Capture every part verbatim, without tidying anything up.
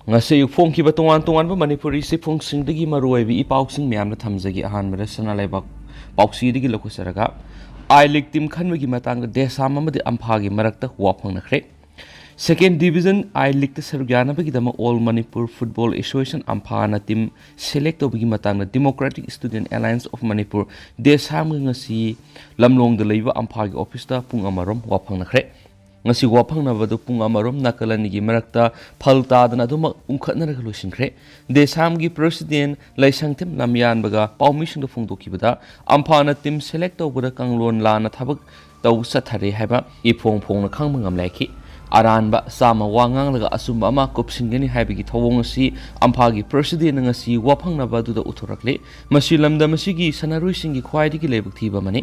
ꯉꯁꯤ ꯑꯌꯨꯛ ꯐꯣꯡꯈꯤꯕ ꯇꯣꯉꯥꯟ ꯇꯣꯉꯥꯟꯕ ꯃꯅꯤꯄꯨꯔꯤ ꯆꯦꯐꯣꯡꯁꯤꯡꯗꯒꯤ ꯃꯔꯨꯑꯣꯏꯕ ꯏ ꯄꯥꯎꯁꯤꯡ ꯃꯌꯥꯝꯅ ꯊꯝꯖꯒꯦ꯫ ꯑꯍꯥꯟꯕꯗ ꯁꯅꯥ ꯂꯩꯕꯥꯛ ꯄꯥꯎꯆꯦꯗꯒꯤ ꯂꯧꯈꯠꯆꯔꯒ, ꯑꯥꯏ ꯂꯤꯒ ꯇꯤꯝ ꯈꯟꯕꯒꯤ ꯃꯇꯥꯡꯗ ꯗꯦꯁꯥꯝ ꯑꯃꯗꯤ ꯑꯝꯐꯥꯒꯤ ꯃꯔꯛꯇ ꯋꯥ ꯐꯪꯅꯈ꯭ꯔꯦ꯫ ꯁꯦꯀꯦꯟ ꯗꯤꯕꯤꯖꯟ ꯑꯥꯏ ꯂꯤꯒꯇ ꯁꯔꯨꯛ ꯌꯥꯅꯕꯒꯤꯗꯃꯛ ꯑꯣꯜ ꯃꯅꯤꯄꯨꯔ ꯐꯨꯠꯕꯣꯜ ꯑꯦꯁꯣꯁꯤꯌꯦꯁꯟ, ꯑꯝꯐꯥꯅ ꯇꯤꯝ ꯁꯦꯂꯦꯛ ꯇꯧꯕꯒꯤ ꯃꯇꯥꯡꯗ democratic student alliance of Manipur, ꯗꯦꯁꯥꯝꯒ ꯉꯁꯤ ꯂꯝꯂꯣꯡꯗ ꯂꯩꯕ ꯑꯝꯐꯥꯒꯤ ꯑꯣꯐꯤꯁꯇ ꯄꯨꯡ ꯑꯃꯔꯣꯝ ꯋꯥ ꯐꯪꯅꯈ꯭ꯔꯦ꯫ ꯉꯁꯤ ꯋꯥꯐꯪꯅꯕꯗꯨ ꯄꯨꯡ ꯑꯃꯔꯣꯝ ꯅꯥꯀꯜ ꯑꯅꯤꯒꯤ ꯃꯔꯛꯇ ꯐꯜ ꯇꯥꯗꯅ ꯑꯗꯨꯃꯛ ꯎꯪꯈꯠꯅꯔꯒ ꯂꯣꯏꯁꯤꯟꯈ꯭ꯔꯦ꯫ ꯗꯦꯁꯥꯝꯒꯤ ꯄ꯭ꯔꯦꯁꯤꯗꯦꯟꯠ ꯂꯩꯁꯪꯊꯦꯝ ꯂꯝꯌꯥꯟꯕꯒ ꯄꯥꯎꯃꯤꯁꯤꯡꯗ ꯐꯣꯡꯗꯣꯛꯈꯤꯕꯗ, ꯑꯝꯐꯥꯅ ꯇꯤꯝ ꯁꯦꯂꯦꯛ ꯇꯧꯕꯗ ꯀꯥꯡꯂꯣꯟ ꯂꯥꯟꯅ ꯊꯕꯛ ꯇꯧꯕ ꯆꯠꯊꯔꯦ ꯍꯥꯏꯕ ꯏꯐꯣꯡ ꯐꯣꯡꯅ ꯈꯪꯕ ꯉꯝꯂꯦ ꯍꯥꯏꯈꯤ꯫ ꯑꯔꯥꯟꯕ ꯆꯥꯝꯃ ꯋꯥ ꯉꯥꯡꯂꯒ ꯑꯆꯨꯝꯕ ꯑꯃ ꯀꯨꯞꯁꯤꯟꯒꯅꯤ ꯍꯥꯏꯕꯒꯤ ꯊꯧꯑꯣꯡ ꯑꯁꯤ ꯑꯝꯐꯥꯒꯤ ꯄ꯭ꯔꯦꯁꯤꯗꯦꯟꯠꯅ ꯉꯁꯤ ꯋꯥꯐꯪꯅꯕ ꯑꯗꯨꯗ ꯎꯠꯊꯣꯔꯛꯂꯦ꯫ ꯃꯁꯤ ꯂꯝꯗꯝ ꯑꯁꯤꯒꯤ ꯁꯥꯟꯅꯔꯣꯏꯁꯤꯡꯒꯤ ꯈ꯭ꯋꯥꯏꯗꯒꯤ ꯂꯥꯏꯕꯛ ꯊꯤꯕ ꯑꯃꯅꯤ꯫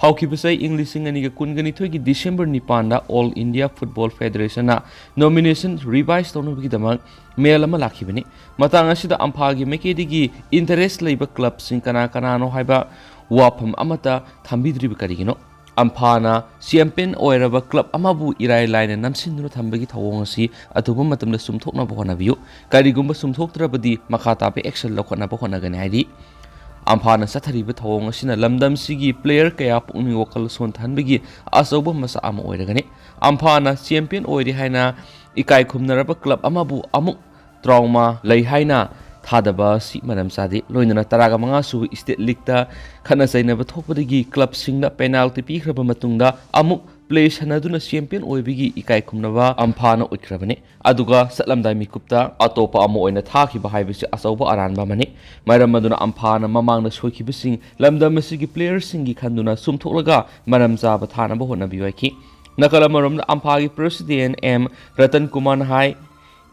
ꯍꯧꯈꯤꯕ ꯆꯍꯤ ꯏꯪ ꯂꯤꯁꯤꯡ ꯑꯅꯤꯒ ꯀꯨꯟꯒ ꯅꯤꯊꯣꯏꯒꯤ ꯗꯤꯁꯦꯝꯕꯔ ꯅꯤꯄꯥꯟꯗ ꯑꯣꯜ ꯏꯟꯗꯤꯌꯥ ꯐꯨꯠꯕꯣꯜ ꯐꯦꯗꯔꯦꯁꯟꯅ ꯅꯣꯃꯤꯅꯦꯁꯟ ꯔꯤꯚꯥꯏꯁ ꯇꯧꯅꯕꯒꯤꯗꯃꯛ ꯃꯦꯜ ꯑꯃ ꯂꯥꯛꯈꯤꯕꯅꯤ꯫ ꯃꯇꯥꯡ ꯑꯁꯤꯗ ꯑꯝꯐꯥꯒꯤ ꯃꯥꯏꯀꯩꯗꯒꯤ ꯏꯟꯇꯔꯦꯁ ꯂꯩꯕ ꯀ꯭ꯂꯕꯁꯤꯡ ꯀꯅꯥ ꯀꯅꯥꯅꯣ ꯍꯥꯏꯕ ꯋꯥꯐꯝ ꯑꯃꯠꯇ ꯊꯝꯕꯤꯗ꯭ꯔꯤꯕ ꯀꯔꯤꯒꯤꯅꯣ? ꯑꯝꯐꯥꯅ ꯆꯦꯝꯄꯤꯌꯟ ꯑꯣꯏꯔꯕ ꯀ꯭ꯂꯕ ꯑꯃꯕꯨ ꯏꯔꯥꯏ ꯂꯥꯏꯅ ꯅꯝꯁꯤꯟꯗꯨꯅ ꯊꯝꯕꯒꯤ ꯊꯧꯑꯣꯡ ꯑꯁꯤ ꯑꯊꯨꯕ ꯃꯇꯝꯗ ꯆꯨꯝꯊꯣꯛꯅꯕ ꯍꯣꯠꯅꯕꯤꯌꯨ꯫ ꯀꯔꯤꯒꯨꯝꯕ ꯆꯨꯝꯊꯣꯛꯇ꯭ꯔꯕꯗꯤ ꯃꯈꯥ ꯇꯥꯕ ꯑꯦꯛꯁꯟ ꯂꯧꯈꯠꯅꯕ ꯍꯣꯠꯅꯒꯅꯤ ꯍꯥꯏꯔꯤ꯫ ꯑꯝꯐꯥꯅ ꯆꯠꯊꯔꯤꯕ ꯊꯧꯑꯣꯡ ꯑꯁꯤꯅ ꯂꯝꯗꯝꯁꯤꯒꯤ ꯄ꯭ꯂꯦꯌꯔ ꯀꯌꯥ ꯄꯨꯛꯅꯤꯡ ꯋꯥꯈꯜ ꯁꯣꯟꯊꯍꯟꯕꯒꯤ ꯑꯆꯧꯕ ꯃꯆꯥꯛ ꯑꯃ ꯑꯣꯏꯔꯒꯅꯤ꯫ ꯑꯝꯐꯥꯅ ꯆꯦꯝꯄꯤꯌꯟ ꯑꯣꯏꯔꯦ ꯍꯥꯏꯅ ꯏꯀꯥꯏ ꯈꯨꯝꯅꯔꯕ ꯀ꯭ꯂꯕ ꯑꯃꯕꯨ ꯑꯃꯨꯛ ꯇ꯭ꯔꯥꯎꯃꯥ ꯂꯩ ꯍꯥꯏꯅ ꯊꯥꯗꯕ ꯑꯁꯤ ꯃꯔꯝ ꯆꯥꯗꯦ꯫ ꯂꯣꯏꯅꯅ ꯇꯔꯥꯒ ꯃꯉꯥ ꯁꯨꯕ ꯁ꯭ꯇꯦꯠ ꯂꯤꯒꯇ ꯈꯠꯅ ꯆꯩꯅꯕ ꯊꯣꯛꯄꯗꯒꯤ ꯀ꯭ꯂꯕꯁꯤꯡꯗ ꯄꯦꯅꯥꯜꯇꯤ ꯄꯤꯈ꯭ꯔꯕ ꯃꯇꯨꯡꯗ ꯑꯃꯨꯛ ꯄ꯭ꯂꯦ ꯁꯥꯟꯅꯗꯨꯅ ꯆꯦꯝꯄꯤꯌꯟ ꯑꯣꯏꯕꯒꯤ ꯏꯀꯥꯏ ꯈꯨꯝꯅꯕ ꯑꯝꯐꯥꯅ ꯎꯠꯈ꯭ꯔꯕꯅꯤ꯫ ꯑꯗꯨꯒ ꯆꯠꯂꯝꯗꯥꯏ ꯃꯤꯀꯨꯞꯇ ꯑꯇꯣꯞꯄ ꯑꯃ ꯑꯣꯏꯅ ꯊꯥꯈꯤꯕ ꯍꯥꯏꯕꯁꯤ ꯑꯆꯧꯕ ꯑꯔꯥꯟꯕ ꯑꯃꯅꯤ꯫ ꯃꯔꯝ ꯑꯗꯨꯅ ꯑꯝꯐꯥꯅ ꯃꯃꯥꯡꯗ ꯁꯣꯏꯈꯤꯕꯁꯤꯡ ꯂꯝꯗꯝ ꯑꯁꯤꯒꯤ ꯄ꯭ꯂꯦꯌꯔꯁꯤꯡꯒꯤ ꯈꯟꯗꯨꯅ ꯆꯨꯝꯊꯣꯛꯂꯒ ꯃꯔꯝ ꯆꯥꯕ ꯊꯥꯅꯕ ꯍꯣꯠꯅꯕꯤꯌꯨ ꯍꯥꯏꯈꯤ꯫ ꯅꯥꯀꯜ ꯑꯃꯔꯣꯝꯗ ꯑꯝꯐꯥꯒꯤ ꯄ꯭ꯔꯦꯁꯤꯗꯦꯟꯠ ꯑꯦꯝ ꯔꯇꯟ ꯀꯨꯃꯥꯔꯅ ꯍꯥꯏ,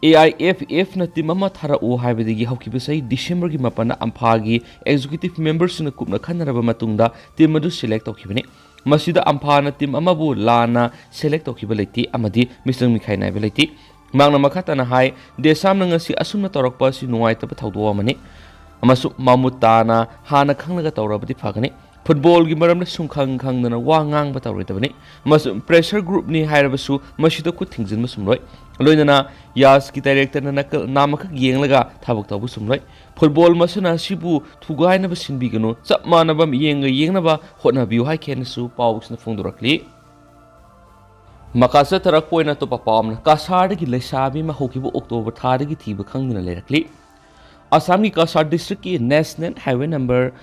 ꯑꯦ ꯑꯥꯏ ꯑꯦꯐ ꯑꯦꯐꯅ ꯇꯤꯝ ꯑꯃ ꯊꯥꯔꯛꯎ ꯍꯥꯏꯕꯗꯒꯤ ꯍꯧꯈꯤꯕ ꯆꯍꯤ ꯗꯤꯁꯦꯝꯕꯔꯒꯤ ꯃꯥꯄꯟꯗ ꯑꯝꯐꯥꯒꯤ ꯑꯦꯛꯖꯤꯀ꯭ꯌꯨꯇꯤꯚ ꯃꯦꯝꯕꯔꯁꯤꯡꯅ ꯀꯨꯞꯅ ꯈꯟꯅꯔꯕ ꯃꯇꯨꯡꯗ ꯇꯤꯝ ꯑꯗꯨ ꯁꯦꯂꯦꯛ ꯇꯧꯈꯤꯕꯅꯤ꯫ ꯃꯁꯤꯗ ꯑꯝꯐꯥꯅ ꯇꯤꯝ ꯑꯃꯕꯨ ꯂꯥꯟꯅ ꯁꯦꯂꯦꯛ ꯇꯧꯈꯤꯕ ꯂꯩꯇꯦ ꯑꯃꯗꯤ ꯃꯤꯆꯪ ꯃꯤꯈꯥꯏ ꯅꯥꯏꯕ ꯂꯩꯇꯦ꯫ ꯃꯍꯥꯛꯅ ꯃꯈꯥ ꯇꯥꯅ ꯍꯥꯏ, ꯗꯦꯁꯥꯝꯅ ꯉꯁꯤ ꯑꯁꯨꯝꯅ ꯇꯧꯔꯛꯄ ꯑꯁꯤ ꯅꯨꯡꯉꯥꯏꯇꯕ ꯊꯧꯗꯣꯛ ꯑꯃꯅꯤ ꯑꯃꯁꯨꯡ ꯃꯃꯨꯠ ꯇꯥꯅ ꯍꯥꯟꯅ ꯈꯪꯂꯒ ꯇꯧꯔꯕꯗꯤ ꯐꯒꯅꯤ꯫ ꯐꯨꯠꯕꯣꯜꯒꯤ ꯃꯔꯝꯗ ꯁꯨꯝꯈꯪ ꯈꯪꯗꯅ ꯋꯥ ꯉꯥꯡꯕ ꯇꯧꯔꯣꯏꯗꯕꯅꯤ꯫ ꯃꯁꯤ pressure groupꯅꯤ ꯍꯥꯏꯔꯕꯁꯨ ꯃꯁꯤꯗ ꯈꯨꯠ ꯊꯤꯡꯖꯤꯟꯕ ꯁꯨꯝꯂꯣꯏ꯫ ꯂꯣꯏꯅꯅ ꯌꯥꯁꯀꯤ directorꯅ ꯅꯥꯀꯜ ꯅꯥꯝꯃꯈꯛ ꯌꯦꯡꯂꯒ ꯊꯕꯛ ꯇꯧꯕ ꯁꯨꯝꯂꯣꯏ꯫ ꯐꯨꯠꯕꯣꯜ ꯃꯁꯥꯟꯅ ꯑꯁꯤꯕꯨ ꯊꯨꯒꯥꯏꯅꯕ ꯁꯤꯟꯕꯤꯒꯅꯨ, ꯆꯞ ꯃꯥꯟꯅꯕ ꯃꯤꯠꯌꯦꯡꯒ ꯌꯦꯡꯅꯕ ꯍꯣꯠꯅꯕꯤꯌꯨ ꯍꯥꯏꯈꯤ ꯍꯥꯏꯅꯁꯨ ꯄꯥꯎꯁꯤꯅ ꯐꯣꯡꯗꯣꯔꯛꯂꯤ꯫ ꯃꯈꯥ ꯆꯠꯊꯔꯛꯄ ꯑꯣꯏꯅ ꯑꯇꯣꯞꯄ ꯄꯥꯎ ꯑꯃꯅ, ꯀꯁꯥꯔꯗꯒꯤ ꯂꯩꯁꯥꯕꯤ ꯑꯃ ꯍꯧꯈꯤꯕ ꯑꯣꯛꯇꯣꯕꯔ ꯊꯥꯗꯒꯤ ꯊꯤꯕ ꯈꯪꯗꯅ ꯂꯩꯔꯛꯂꯤ꯫ ꯑꯁꯥꯝꯒꯤ ꯀꯁꯥꯔ districtꯀꯤ National Highway number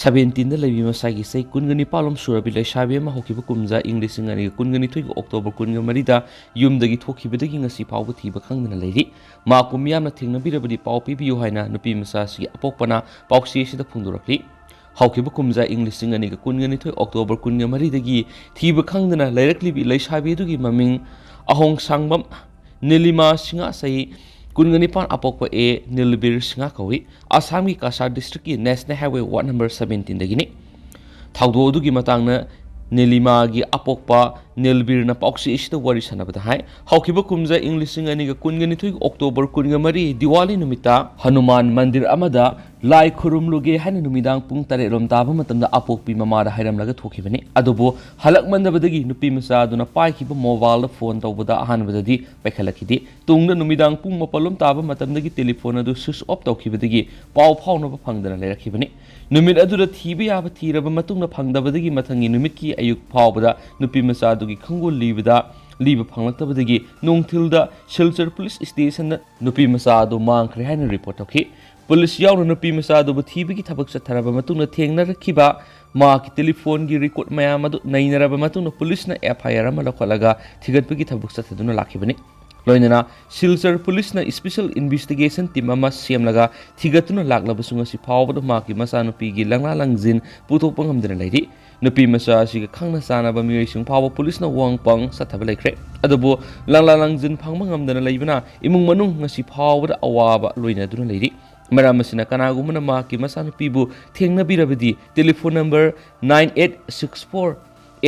seventeenꯗ ꯂꯩꯕꯤ ꯃꯁꯥꯒꯤ ꯆꯍꯤ ꯀꯨꯟꯒ ꯅꯤꯄꯥꯜ ꯂꯣꯝ ꯁꯨꯔꯕꯤ ꯂꯩꯁꯥꯕꯤ ꯑꯃ ꯍꯧꯈꯤꯕ ꯀꯨꯝꯖꯥ ꯏꯪ ꯂꯤꯁꯤꯡ ꯑꯅꯤꯒ ꯀꯨꯟꯒ ꯅꯤꯊꯣꯏꯒꯤ ꯑꯣꯛꯇꯣꯕꯔ ꯀꯨꯟꯒ ꯃꯔꯤꯗ ꯌꯨꯝꯗꯒꯤ ꯊꯣꯛꯈꯤꯕꯗꯒꯤ ꯉꯁꯤ ꯐꯥꯎꯕ ꯊꯤꯕ ꯈꯪꯗꯅ ꯂꯩꯔꯤ꯫ ꯃꯍꯥꯛꯄꯨ ꯃꯤꯌꯥꯝꯅ ꯊꯦꯡꯅꯕꯤꯔꯕꯗꯤ ꯄꯥꯎ ꯄꯤꯕꯤꯌꯨ ꯍꯥꯏꯅ ꯅꯨꯄꯤ ꯃꯆꯥ ꯑꯁꯤꯒꯤ ꯑꯄꯣꯛꯄꯅ ꯄꯥꯎꯆꯦ ꯑꯁꯤꯗ ꯐꯣꯡꯗꯣꯔꯛꯂꯤ꯫ ꯍꯧꯈꯤꯕ ꯀꯨꯝꯖꯥ ꯏꯪ ꯂꯤꯁꯤꯡ ꯑꯅꯤꯒ ꯀꯨꯟꯒ ꯅꯤꯊꯣꯏ ꯑꯣꯛꯇꯣꯕꯔ ꯀꯨꯟꯒ ꯃꯔꯤꯗꯒꯤ ꯊꯤꯕ ꯈꯪꯗꯅ ꯂꯩꯔꯛꯂꯤꯕꯤ ꯂꯩꯁꯥꯕꯤ ꯑꯗꯨꯒꯤ ꯃꯃꯤꯡ ꯑꯍꯣꯡꯁꯥꯡꯕꯝ ꯅꯤꯂꯤꯃꯥ ꯁꯤꯡꯍ, ꯆꯍꯤ ꯀꯨꯟꯒ ꯅꯤꯄꯥꯟ, ꯑꯄꯣꯛꯄ ꯑꯦ ꯅꯤꯜꯕꯤꯔ ꯁꯤꯡꯍ ꯀꯧꯏ꯫ ꯑꯁꯥꯝꯒꯤ Cachar districtꯀꯤ National Highway ward number seventeenꯗꯒꯤꯅꯤ꯫ ꯊꯧꯗꯣꯛ ꯑꯗꯨꯒꯤ ꯃꯇꯥꯡꯗ ꯅꯤꯂꯤꯃꯥꯒꯤ ꯑꯄꯣꯛꯄ ꯅꯤꯜꯕꯤꯔꯅ ꯄꯥꯎꯆꯦ ꯑꯁꯤꯗ ꯋꯥꯔꯤ ꯁꯥꯟꯅꯕꯗ ꯍꯥꯏ, ꯍꯧꯈꯤꯕ ꯀꯨꯝꯖꯥ ꯏꯪ ꯂꯤꯁꯤꯡ ꯑꯅꯤꯒ ꯀꯨꯟꯒ ꯅꯤꯊꯣꯏ ꯑꯣꯛꯇꯣꯕꯔ ꯀꯨꯟꯒ ꯃꯔꯤ ꯗꯤꯋꯥꯂꯤ ꯅꯨꯃꯤꯠꯇ ꯍꯅꯨꯃꯥꯟ ꯃꯟꯗꯤꯔ ꯑꯃꯗ ꯂꯥꯏ ꯈꯨꯔꯨꯝꯂꯨꯒꯦ ꯍꯥꯏꯅ ꯅꯨꯃꯤꯗꯥꯡ ꯄꯨꯡ ꯇꯔꯦꯠ ꯂꯣꯝ ꯇꯥꯕ ꯃꯇꯝꯗ ꯑꯄꯣꯛꯄꯤ ꯃꯃꯥꯗ ꯍꯥꯏꯔꯝꯂꯒ ꯊꯣꯛꯈꯤꯕꯅꯤ꯫ ꯑꯗꯨꯕꯨ ꯍꯜꯂꯛꯃꯟꯗꯕꯗꯒꯤ ꯅꯨꯄꯤ ꯃꯆꯥ ꯑꯗꯨꯅ ꯄꯥꯏꯈꯤꯕ mobileꯗ phone ꯇꯧꯕꯗ ꯑꯍꯥꯟꯕꯗꯗꯤ ꯄꯥꯏꯈꯠꯂꯛꯈꯤꯗꯦ꯫ ꯇꯨꯡꯗ ꯅꯨꯃꯤꯗꯥꯡ ꯄꯨꯡ ꯃꯥꯄꯜ ꯂꯣꯝ ꯇꯥꯕ ꯃꯇꯝꯗꯒꯤ telephone ꯑꯗꯨ switch off ꯇꯧꯈꯤꯕꯗꯒꯤ ꯄꯥꯎ ꯐꯥꯎꯅꯕ ꯐꯪꯗꯅ ꯂꯩꯔꯛꯈꯤꯕꯅꯤ꯫ ꯅꯨꯃꯤꯠ ꯑꯗꯨꯗ ꯊꯤꯕ ꯌꯥꯕ ꯊꯤꯔꯕ ꯃꯇꯨꯡꯗ ꯐꯪꯗꯕꯗꯒꯤ ꯃꯊꯪꯒꯤ ꯅꯨꯃꯤꯠꯀꯤ ꯑꯌꯨꯛ ꯐꯥꯎꯕꯗ ꯅꯨꯄꯤ ꯃꯆꯥ ꯑꯗꯨꯒꯤ ꯈꯪꯒꯨꯜ ꯂꯤꯕꯗ, ꯂꯤꯕ ꯐꯪꯂꯛꯇꯕꯗꯒꯤ ꯅꯨꯡꯊꯤꯜꯗ ꯁꯤꯜꯆꯔ police stationꯗ ꯅꯨꯄꯤ ꯃꯆꯥ ꯑꯗꯨ ꯃꯥꯡꯈ꯭ꯔꯦ ꯍꯥꯏꯅ report ꯇꯧꯈꯤ꯫ Police ꯌꯥꯎꯅ ꯅꯨꯄꯤ ꯃꯆꯥ ꯑꯗꯨꯕꯨ ꯊꯤꯕꯒꯤ ꯊꯕꯛ ꯆꯠꯊꯔꯕ ꯃꯇꯨꯡꯗ ꯊꯦꯡꯅꯔꯛꯈꯤꯕ ꯃꯍꯥꯛꯀꯤ telephoneꯒꯤ record ꯃꯌꯥꯝ ꯑꯗꯨ ꯅꯩꯅꯔꯕ ꯃꯇꯨꯡꯗ policeꯅ FIR ꯑꯃ ꯂꯧꯈꯠꯂꯒ ꯊꯤꯒꯠꯄꯒꯤ ꯊꯕꯛ ꯆꯠꯊꯗꯨꯅ ꯂꯥꯛꯈꯤꯕꯅꯤ꯫ ꯂꯣꯏꯅꯅ ꯁꯤꯜꯆꯔ policeꯅ special investigation team ꯑꯃ ꯁꯦꯝꯂꯒ ꯊꯤꯒꯠꯇꯨꯅ ꯂꯥꯛꯂꯕꯁꯨ ꯉꯁꯤ ꯐꯥꯎꯕꯗ ꯃꯍꯥꯛꯀꯤ ꯃꯆꯥꯅꯨꯄꯤꯒꯤ ꯂꯪꯂꯥ ꯂꯪꯖꯤꯟ ꯄꯨꯊꯣꯛꯄ ꯉꯝꯗꯅ ꯂꯩꯔꯤ꯫ ꯅꯨꯄꯤ ꯃꯆꯥ ꯑꯁꯤꯒ ꯈꯪꯅ ꯆꯥꯟꯅꯕ ꯃꯤꯑꯣꯏꯁꯤꯡ ꯐꯥꯎꯕ policeꯅ ꯋꯥꯍꯪ ꯄꯥꯎꯍꯪ ꯆꯠꯊꯕ ꯂꯩꯈ꯭ꯔꯦ꯫ ꯑꯗꯨꯕꯨ ꯂꯪꯂꯥ ꯂꯪꯖꯤꯟ ꯐꯪꯕ ꯉꯝꯗꯅ ꯂꯩꯕꯅ ꯏꯃꯨꯡ ꯃꯅꯨꯡ ꯉꯁꯤ ꯐꯥꯎꯕꯗ ꯑꯋꯥꯕ ꯂꯣꯏꯅꯗꯨꯅ ꯂꯩꯔꯤ꯫ ꯃꯔꯝ ꯑꯁꯤꯅ ꯀꯅꯥꯒꯨꯝꯕꯅ ꯃꯍꯥꯛꯀꯤ ꯃꯆꯥꯅꯨꯄꯤꯕꯨ ꯊꯦꯡꯅꯕꯤꯔꯕꯗꯤ telephone number nine eight six four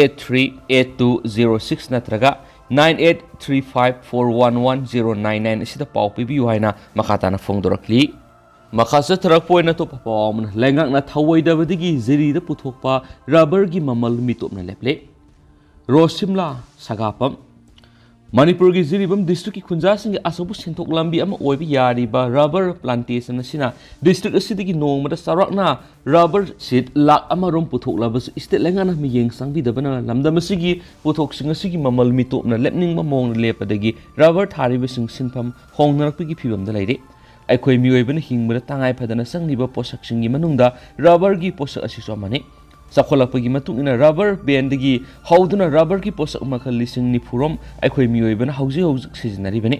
eight three eight two zero six ꯅꯠꯇ꯭ꯔꯒ nine eight three five four one one zero nine nine ꯑꯁꯤꯗ ꯄꯥꯎ ꯄꯤꯕꯤꯌꯨ ꯍꯥꯏꯅ ꯃꯈꯥ ꯇꯥꯅ ꯐꯣꯡꯗꯣꯔꯛꯂꯤ꯫ ꯃꯈꯥ ꯆꯠꯊꯔꯛꯄ ꯑꯣꯏꯅ ꯑꯇꯣꯞꯄ ꯄꯥꯎ ꯑꯃꯅ, ꯂꯩꯉꯥꯛꯅ ꯊꯧꯑꯣꯏꯗꯕꯗꯒꯤ ꯖꯤꯔꯤꯗ ꯄꯨꯊꯣꯛꯄ ꯔꯕꯔꯒꯤ ꯃꯃꯜ ꯃꯤꯇꯣꯞꯅ ꯂꯦꯞꯂꯦ꯫ ꯔꯣꯁꯤꯝꯂꯥ ꯁꯒꯥꯄꯝ꯫ ꯃꯅꯤꯄꯨꯔꯒꯤ ꯖꯤꯔꯤꯕꯥꯝ ꯗꯤꯁꯇ꯭ꯔꯤꯛꯀꯤ ꯈꯨꯟꯖꯥꯁꯤꯡꯒꯤ ꯑꯆꯧꯕ ꯁꯦꯟꯊꯣꯛ ꯂꯝꯕꯤ ꯑꯃ ꯑꯣꯏꯕ ꯌꯥꯔꯤꯕ ꯔꯕꯔ ꯄ꯭ꯂꯥꯟꯇꯦꯁꯟ ꯑꯁꯤꯅ ꯗꯤꯁꯇ꯭ꯔꯤꯛ ꯑꯁꯤꯗꯒꯤ ꯅꯣꯡꯃꯗ ꯆꯥꯎꯔꯥꯛꯅ ꯔꯕꯔ ꯁꯤꯠ ꯂꯥꯈ ꯑꯃꯔꯣꯝ ꯄꯨꯊꯣꯛꯂꯕꯁꯨ ꯏꯁꯇꯦꯠ ꯂꯩꯉꯥꯛꯅ ꯃꯤꯠꯌꯦꯡ ꯆꯪꯕꯤꯗꯕꯅ ꯂꯝꯗꯝ ꯑꯁꯤꯒꯤ ꯄꯣꯠꯊꯣꯛꯁꯤꯡ ꯑꯁꯤꯒꯤ ꯃꯃꯜ ꯃꯤꯇꯣꯞꯅ ꯂꯦꯞꯅꯤꯡꯕ ꯃꯑꯣꯡꯗ ꯂꯦꯞꯄꯗꯒꯤ ꯔꯕꯔ ꯊꯥꯔꯤꯕꯁꯤꯡ ꯁꯤꯟꯐꯝ ꯍꯣꯡꯅꯔꯛꯄꯒꯤ ꯐꯤꯕꯝꯗ ꯂꯩꯔꯦ꯫ ꯑꯩꯈꯣꯏ ꯃꯤꯑꯣꯏꯕꯅ ꯍꯤꯡꯕꯗ ꯇꯉꯥꯏ ꯐꯗꯅ ꯆꯪꯂꯤꯕ ꯄꯣꯠꯁꯛꯁꯤꯡꯒꯤ ꯃꯅꯨꯡꯗ ꯔꯕꯔꯒꯤ ꯄꯣꯠꯁꯛ ꯑꯁꯤꯁꯨ ꯑꯃꯅꯤ꯫ ꯆꯥꯎꯈꯠꯂꯛꯄꯒꯤ ꯃꯇꯨꯡ ꯏꯟꯅ ꯔꯕꯔ ꯕꯦꯟꯗꯒꯤ ꯍꯧꯗꯨꯅ ꯔꯕꯔꯒꯤ ꯄꯣꯠꯁꯛ ꯃꯈꯜ ꯂꯤꯁꯤꯡ ꯅꯤꯐꯨꯔꯣꯝ ꯑꯩꯈꯣꯏ ꯃꯤꯑꯣꯏꯕꯅ ꯍꯧꯖꯤꯛ ꯍꯧꯖꯤꯛ ꯁꯤꯖꯤꯟꯅꯔꯤꯕꯅꯤ꯫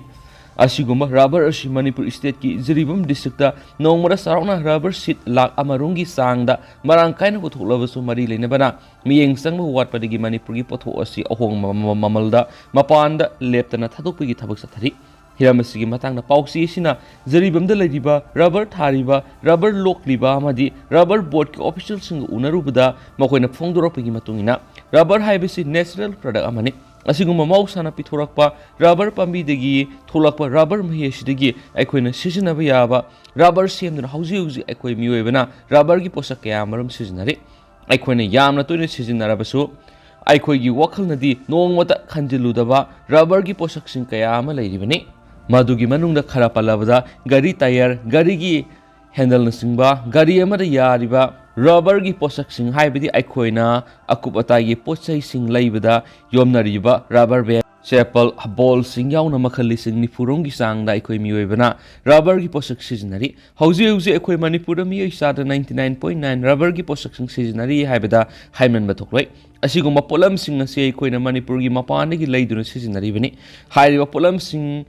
ꯑꯁꯤꯒꯨꯝꯕ ꯔꯕꯔ ꯑꯁꯤ ꯃꯅꯤꯄꯨꯔ ꯏꯁꯇꯦꯠꯀꯤ ꯖꯤꯔꯤꯕꯥꯝ ꯗꯤꯁꯇ꯭ꯔꯤꯛꯇ ꯅꯣꯡꯃꯗ ꯆꯥꯎꯔꯥꯛꯅ ꯔꯕꯔ ꯁꯤꯠ ꯂꯥꯈ ꯑꯃꯔꯣꯝꯒꯤ ꯆꯥꯡꯗ ꯃꯔꯥꯡ ꯀꯥꯏꯅ ꯄꯨꯊꯣꯛꯂꯕꯁꯨ, ꯃꯔꯤ ꯂꯩꯅꯕꯅ ꯃꯤꯠꯌꯦꯡ ꯆꯪꯕ ꯋꯥꯠꯄꯗꯒꯤ ꯃꯅꯤꯄꯨꯔꯒꯤ ꯄꯣꯠꯊꯣꯛ ꯑꯁꯤ ꯑꯍꯣꯡꯕ ꯃ-, ꯃꯃꯜꯗ ꯃꯄꯥꯟꯗ ꯂꯦꯞꯇꯅ ꯊꯥꯗꯣꯛꯄꯒꯤ ꯊꯕꯛ ꯆꯠꯊꯔꯤ꯫ ꯍꯤꯔꯝ ꯑꯁꯤꯒꯤ ꯃꯇꯥꯡꯗ ꯄꯥꯎꯆꯦ ꯑꯁꯤꯅ ꯖꯤꯔꯤꯕꯥꯝꯗ ꯂꯩꯔꯤꯕ ꯔꯕꯔ ꯊꯥꯔꯤꯕ, ꯔꯕꯔ ꯂꯣꯛꯂꯤꯕ ꯑꯃꯗꯤ ꯔꯕꯔ ꯕꯣꯔꯗꯀꯤ ꯑꯣꯐꯤꯁꯤꯌꯦꯜꯁꯤꯡꯒ ꯎꯅꯔꯨꯕꯗ ꯃꯈꯣꯏꯅ ꯐꯣꯡꯗꯣꯔꯛꯄꯒꯤ ꯃꯇꯨꯡ ꯏꯟꯅ, ꯔꯕꯔ ꯍꯥꯏꯕꯁꯤ ꯅꯦꯆꯔꯦꯜ ꯄ꯭ꯔꯗꯛ ꯑꯃꯅꯤ꯫ ꯑꯁꯤꯒꯨꯝꯕ ꯃꯍꯧꯁꯥꯅ ꯄꯤꯊꯣꯔꯛꯄ ꯔꯕꯔ ꯄꯥꯝꯕꯤꯗꯒꯤ ꯊꯣꯛꯂꯛꯄ ꯔꯕꯔ ꯃꯍꯤ ꯑꯁꯤꯗꯒꯤ ꯑꯩꯈꯣꯏꯅ ꯁꯤꯖꯤꯟꯅꯕ ꯌꯥꯕ ꯔꯕꯔ ꯁꯦꯝꯗꯨꯅ ꯍꯧꯖꯤꯛ ꯍꯧꯖꯤꯛ ꯑꯩꯈꯣꯏ ꯃꯤꯑꯣꯏꯕꯅ ꯔꯕꯔꯒꯤ ꯄꯣꯠꯁꯛ ꯀꯌꯥ ꯑꯃꯔꯣꯝ ꯁꯤꯖꯤꯟꯅꯔꯤ꯫ ꯑꯩꯈꯣꯏꯅ ꯌꯥꯝꯅ ꯇꯣꯏꯅ ꯁꯤꯖꯤꯟꯅꯔꯕꯁꯨ, ꯑꯩꯈꯣꯏꯒꯤ ꯋꯥꯈꯜꯅꯗꯤ ꯅꯣꯡꯃꯇ ꯈꯟꯖꯤꯜꯂꯨꯗꯕ ꯔꯕꯔꯒꯤ ꯄꯣꯠꯁꯛꯁꯤꯡ ꯀꯌꯥ ꯑꯃ ꯂꯩꯔꯤꯕꯅꯤ꯫ ꯃꯗꯨꯒꯤ ꯃꯅꯨꯡꯗ ꯈꯔ ꯄꯜꯂꯕꯗ, ꯒꯥꯔꯤ ꯇꯥꯌꯔ, ꯒꯥꯔꯤꯒꯤ ꯍꯦꯟꯗꯜꯅꯆꯤꯡꯕ, ꯒꯥꯔꯤ ꯑꯃꯗ ꯌꯥꯔꯤꯕ ꯔꯕꯔꯒꯤ ꯄꯣꯠꯁꯛꯁꯤꯡ, ꯍꯥꯏꯕꯗꯤ ꯑꯩꯈꯣꯏꯅ ꯑꯀꯨꯞ ꯑꯇꯥꯏꯒꯤ ꯄꯣꯠ ꯆꯩꯁꯤꯡ ꯂꯩꯕꯗ ꯌꯣꯝꯅꯔꯤꯕ ꯔꯕꯔ ꯕꯦꯟ, ꯆꯦꯄꯜ, ꯕꯣꯜꯁꯤꯡ ꯌꯥꯎꯅ ꯃꯈꯜ ꯂꯤꯁꯤꯡ ꯅꯤꯐꯨꯔꯣꯝꯒꯤ ꯆꯥꯡꯗ ꯑꯩꯈꯣꯏ ꯃꯤꯑꯣꯏꯕꯅ ꯔꯕꯔꯒꯤ ꯄꯣꯠꯁꯛ ꯁꯤꯖꯤꯟꯅꯔꯤ꯫ ꯍꯧꯖꯤꯛ ꯍꯧꯖꯤꯛ ꯑꯩꯈꯣꯏ ꯃꯅꯤꯄꯨꯔꯗ ꯃꯤꯑꯣꯏ ꯆꯥꯗ ninety nine point nine ꯔꯕꯔꯒꯤ ꯄꯣꯠꯁꯛꯁꯤꯡ ꯁꯤꯖꯤꯟꯅꯔꯤ ꯍꯥꯏꯕꯗ ꯍꯥꯏꯃꯟꯕ ꯊꯣꯛꯂꯣꯏ꯫ ꯑꯁꯤꯒꯨꯝꯕ ꯄꯣꯠꯂꯝꯁꯤꯡ ꯑꯁꯤ ꯑꯩꯈꯣꯏꯅ ꯃꯅꯤꯄꯨꯔꯒꯤ ꯃꯄꯥꯟꯗꯒꯤ ꯂꯩꯗꯨꯅ ꯁꯤꯖꯤꯟꯅꯔꯤꯕꯅꯤ꯫ ꯍꯥꯏꯔꯤꯕ ꯄꯣꯠꯂꯝꯁꯤꯡ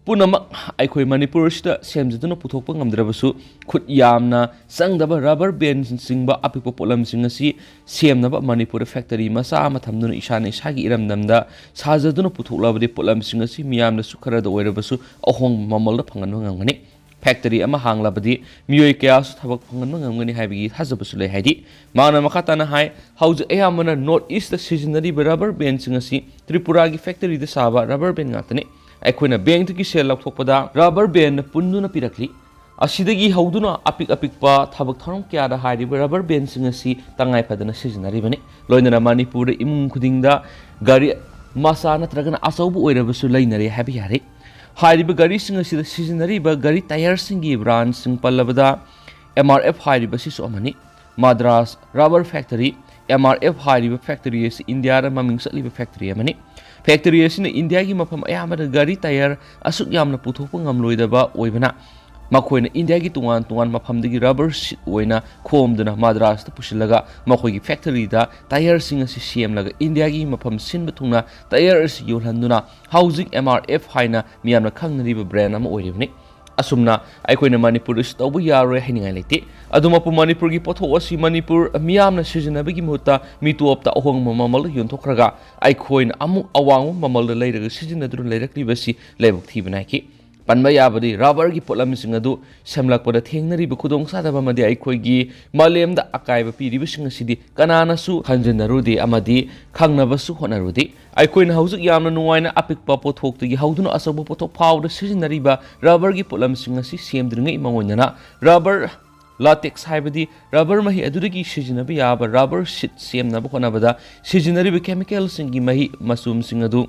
ꯄꯨꯝꯅꯃꯛ ꯑꯩꯈꯣꯏ ꯃꯅꯤꯄꯨꯔ ꯑꯁꯤꯗ ꯁꯦꯝꯖꯗꯨꯅ ꯄꯨꯊꯣꯛꯄ ꯉꯝꯗ꯭ꯔꯕꯁꯨ, ꯈꯨꯠ ꯌꯥꯝꯅ ꯆꯪꯗꯕ ꯔꯕꯔ ꯕꯦꯟꯅꯆꯤꯡꯕ ꯑꯄꯤꯛꯄ ꯄꯣꯠꯂꯝꯁꯤꯡ ꯑꯁꯤ ꯁꯦꯝꯅꯕ ꯃꯅꯤꯄꯨꯔꯗ ꯐꯦꯛꯇꯔꯤ ꯃꯆꯥ ꯑꯃ ꯊꯝꯗꯨꯅ ꯏꯁꯥꯅ ꯏꯁꯥꯒꯤ ꯏꯔꯝꯗꯝꯗ ꯁꯥꯖꯗꯨꯅ ꯄꯨꯊꯣꯛꯂꯕꯗꯤ, ꯄꯣꯠꯂꯝꯁꯤꯡ ꯑꯁꯤ ꯃꯤꯌꯥꯝꯗꯁꯨ ꯈꯔꯗ ꯑꯣꯏꯔꯕꯁꯨ ꯑꯍꯣꯡꯕ ꯃꯃꯜꯗ ꯐꯪꯍꯟꯕ ꯉꯝꯒꯅꯤ꯫ ꯐꯦꯛꯇꯔꯤ ꯑꯃ ꯍꯥꯡꯂꯕꯗꯤ ꯃꯤꯑꯣꯏ ꯀꯌꯥꯁꯨ ꯊꯕꯛ ꯐꯪꯍꯟꯕ ꯉꯝꯒꯅꯤ ꯍꯥꯏꯕꯒꯤ ꯊꯥꯖꯕꯁꯨ ꯂꯩ꯫ ꯍꯥꯏꯗꯤ, ꯃꯍꯥꯛꯅ ꯃꯈꯥ ꯇꯥꯅ ꯍꯥꯏ, ꯍꯧꯖꯤꯛ ꯑꯌꯥꯝꯕꯅ ꯅꯣꯔꯠ ꯏꯁꯇ ꯁꯤꯖꯤꯟꯅꯔꯤꯕ ꯔꯕꯔ ꯕꯦꯟꯁꯤꯡ ꯑꯁꯤ ꯇ꯭ꯔꯤꯄꯨꯔꯥꯒꯤ ꯐꯦꯛꯇꯔꯤꯗ ꯁꯥꯕ ꯔꯕꯔ ꯕꯦꯟ ꯉꯥꯛꯇꯅꯤ꯫ ꯑꯩꯈꯣꯏꯅ ꯕꯦꯡꯛꯇꯒꯤ ꯁꯦꯜ ꯂꯧꯊꯣꯛꯄꯗ ꯔꯕꯔ ꯕꯦꯟꯅ ꯄꯨꯟꯗꯨꯅ ꯄꯤꯔꯛꯂꯤ꯫ ꯑꯁꯤꯗꯒꯤ ꯍꯧꯗꯨꯅ ꯑꯄꯤꯛ ꯑꯄꯤꯛꯄ ꯊꯕꯛ ꯊꯧꯔꯝ ꯀꯌꯥꯗ ꯍꯥꯏꯔꯤꯕ rubber bandꯁꯤꯡ ꯑꯁꯤ ꯇꯉꯥꯏ ꯐꯗꯅ ꯁꯤꯖꯤꯟꯅꯔꯤꯕꯅꯤ꯫ ꯂꯣꯏꯅꯅ ꯃꯅꯤꯄꯨꯔꯗ ꯏꯃꯨꯡ ꯈꯨꯗꯤꯡꯗ ꯒꯥꯔꯤ ꯃꯆꯥ ꯅꯠꯇ꯭ꯔꯒꯅ ꯑꯆꯧꯕ ꯑꯣꯏꯔꯕꯁꯨ ꯂꯩꯅꯔꯦ ꯍꯥꯏꯕ ꯌꯥꯔꯦ꯫ ꯍꯥꯏꯔꯤꯕ ꯒꯥꯔꯤꯁꯤꯡ ꯑꯁꯤꯗ ꯁꯤꯖꯤꯟꯅꯔꯤꯕ ꯒꯥꯔꯤ tyreꯁꯤꯡꯒꯤ brandꯁꯤꯡ ꯄꯜꯂꯕꯗ M R F ꯍꯥꯏꯔꯤꯕꯁꯤꯁꯨ ꯑꯃꯅꯤ꯫ Madras rubber factory, M R F ꯍꯥꯏꯔꯤꯕ factory ꯑꯁꯤ ꯏꯟꯗꯤꯌꯥꯗ ꯃꯃꯤꯡ ꯆꯠꯂꯤꯕ factory ꯑꯃꯅꯤ꯫ Factory ꯑꯁꯤꯅ ꯏꯟꯗꯤꯌꯥꯒꯤ ꯃꯐꯝ ꯑꯌꯥꯝꯕꯗ ꯒꯥꯔꯤ tyre ꯑꯁꯨꯛ ꯌꯥꯝꯅ ꯄꯨꯊꯣꯛꯄ ꯉꯝꯂꯣꯏꯗꯕ ꯑꯣꯏꯕꯅ, ꯃꯈꯣꯏꯅ ꯏꯟꯗꯤꯌꯥꯒꯤ ꯇꯣꯉꯥꯟ ꯇꯣꯉꯥꯟꯕ ꯃꯐꯝꯗꯒꯤ rubber sheet ꯑꯣꯏꯅ ꯈꯣꯝꯗꯨꯅ ꯃꯗ꯭ꯔꯥꯁꯇ ꯄꯨꯁꯤꯜꯂꯒ ꯃꯈꯣꯏꯒꯤ factoryꯗ tyreꯁꯤꯡ ꯑꯁꯤ ꯁꯦꯝꯂꯒ ꯏꯟꯗꯤꯌꯥꯒꯤ ꯃꯐꯝ ꯁꯤꯟꯕ ꯊꯨꯡꯅ tyre ꯑꯁꯤ ꯌꯣꯜꯍꯟꯗꯨꯅ ꯍꯧꯖꯤꯛ M R F ꯍꯥꯏꯅ ꯃꯤꯌꯥꯝꯅ ꯈꯪꯅꯔꯤꯕ brand ꯑꯃ ꯑꯣꯏꯔꯤꯕꯅꯤ꯫ ꯑꯁꯨꯝꯅ ꯑꯩꯈꯣꯏꯅ ꯃꯅꯤꯄꯨꯔꯗꯁꯨ ꯇꯧꯕ ꯌꯥꯔꯣꯏ ꯍꯥꯏꯅꯤꯡꯉꯥꯏ ꯂꯩꯇꯦ꯫ ꯑꯗꯨꯃꯛꯄꯨ ꯃꯅꯤꯄꯨꯔꯒꯤ ꯄꯣꯠꯊꯣꯛ ꯑꯁꯤ ꯃꯅꯤꯄꯨꯔ ꯃꯤꯌꯥꯝꯅ ꯁꯤꯖꯤꯟꯅꯕꯒꯤ ꯃꯍꯨꯠꯇ ꯃꯤꯇꯣꯞꯇ ꯑꯍꯣꯡꯕ ꯃꯃꯜꯗ ꯌꯣꯟꯊꯣꯛꯈ꯭ꯔꯒ ꯑꯩꯈꯣꯏꯅ ꯑꯃꯨꯛ ꯑꯋꯥꯡꯕ ꯃꯃꯜꯗ ꯂꯩꯔꯒ ꯁꯤꯖꯤꯟꯅꯗꯨꯅ ꯂꯩꯔꯛꯂꯤꯕꯁꯤ ꯂꯥꯏꯕꯛ ꯊꯤꯕ ꯅꯥꯏꯈꯤ꯫ ꯄꯟꯕ ꯌꯥꯕꯗꯤ rubberꯒꯤ ꯄꯣꯠꯂꯝꯁꯤꯡ ꯑꯗꯨ ꯁꯦꯝꯂꯛꯄꯗ ꯊꯦꯡꯅꯔꯤꯕ ꯈꯨꯗꯣꯡꯆꯥꯗꯕ ꯑꯃꯗꯤ ꯑꯩꯈꯣꯏꯒꯤ ꯃꯥꯂꯦꯝꯗ ꯑꯀꯥꯏꯕ ꯄꯤꯔꯤꯕꯁꯤꯡ ꯑꯁꯤꯗꯤ ꯀꯅꯥꯅꯁꯨ ꯈꯟꯖꯤꯟꯅꯔꯨꯗꯦ ꯑꯃꯗꯤ ꯈꯪꯅꯕꯁꯨ ꯍꯣꯠꯅꯔꯨꯗꯦ꯫ ꯑꯩꯈꯣꯏꯅ ꯍꯧꯖꯤꯛ ꯌꯥꯝꯅ ꯅꯨꯡꯉꯥꯏꯅ ꯑꯄꯤꯛꯄ ꯄꯣꯠꯊꯣꯛꯇꯒꯤ ꯍꯧꯗꯨꯅ ꯑꯆꯧꯕ ꯄꯣꯠꯊꯣꯛ ꯐꯥꯎꯕꯗ ꯁꯤꯖꯤꯟꯅꯔꯤꯕ rubberꯒꯤ ꯄꯣꯠꯂꯝꯁꯤꯡ ꯑꯁꯤ ꯁꯦꯝꯗ꯭ꯔꯤꯉꯩ ꯃꯉꯣꯟꯗꯅ rubber latex ꯍꯥꯏꯕꯗꯤ rubber ꯃꯍꯤ ꯑꯗꯨꯗꯒꯤ ꯁꯤꯖꯤꯟꯅꯕ ꯌꯥꯕ rubber sheet ꯁꯦꯝꯅꯕ ꯍꯣꯠꯅꯕꯗ ꯁꯤꯖꯤꯟꯅꯔꯤꯕ chemicalꯁꯤꯡꯒꯤ ꯃꯍꯤ ꯃꯆꯨꯝꯁꯤꯡ ꯑꯗꯨ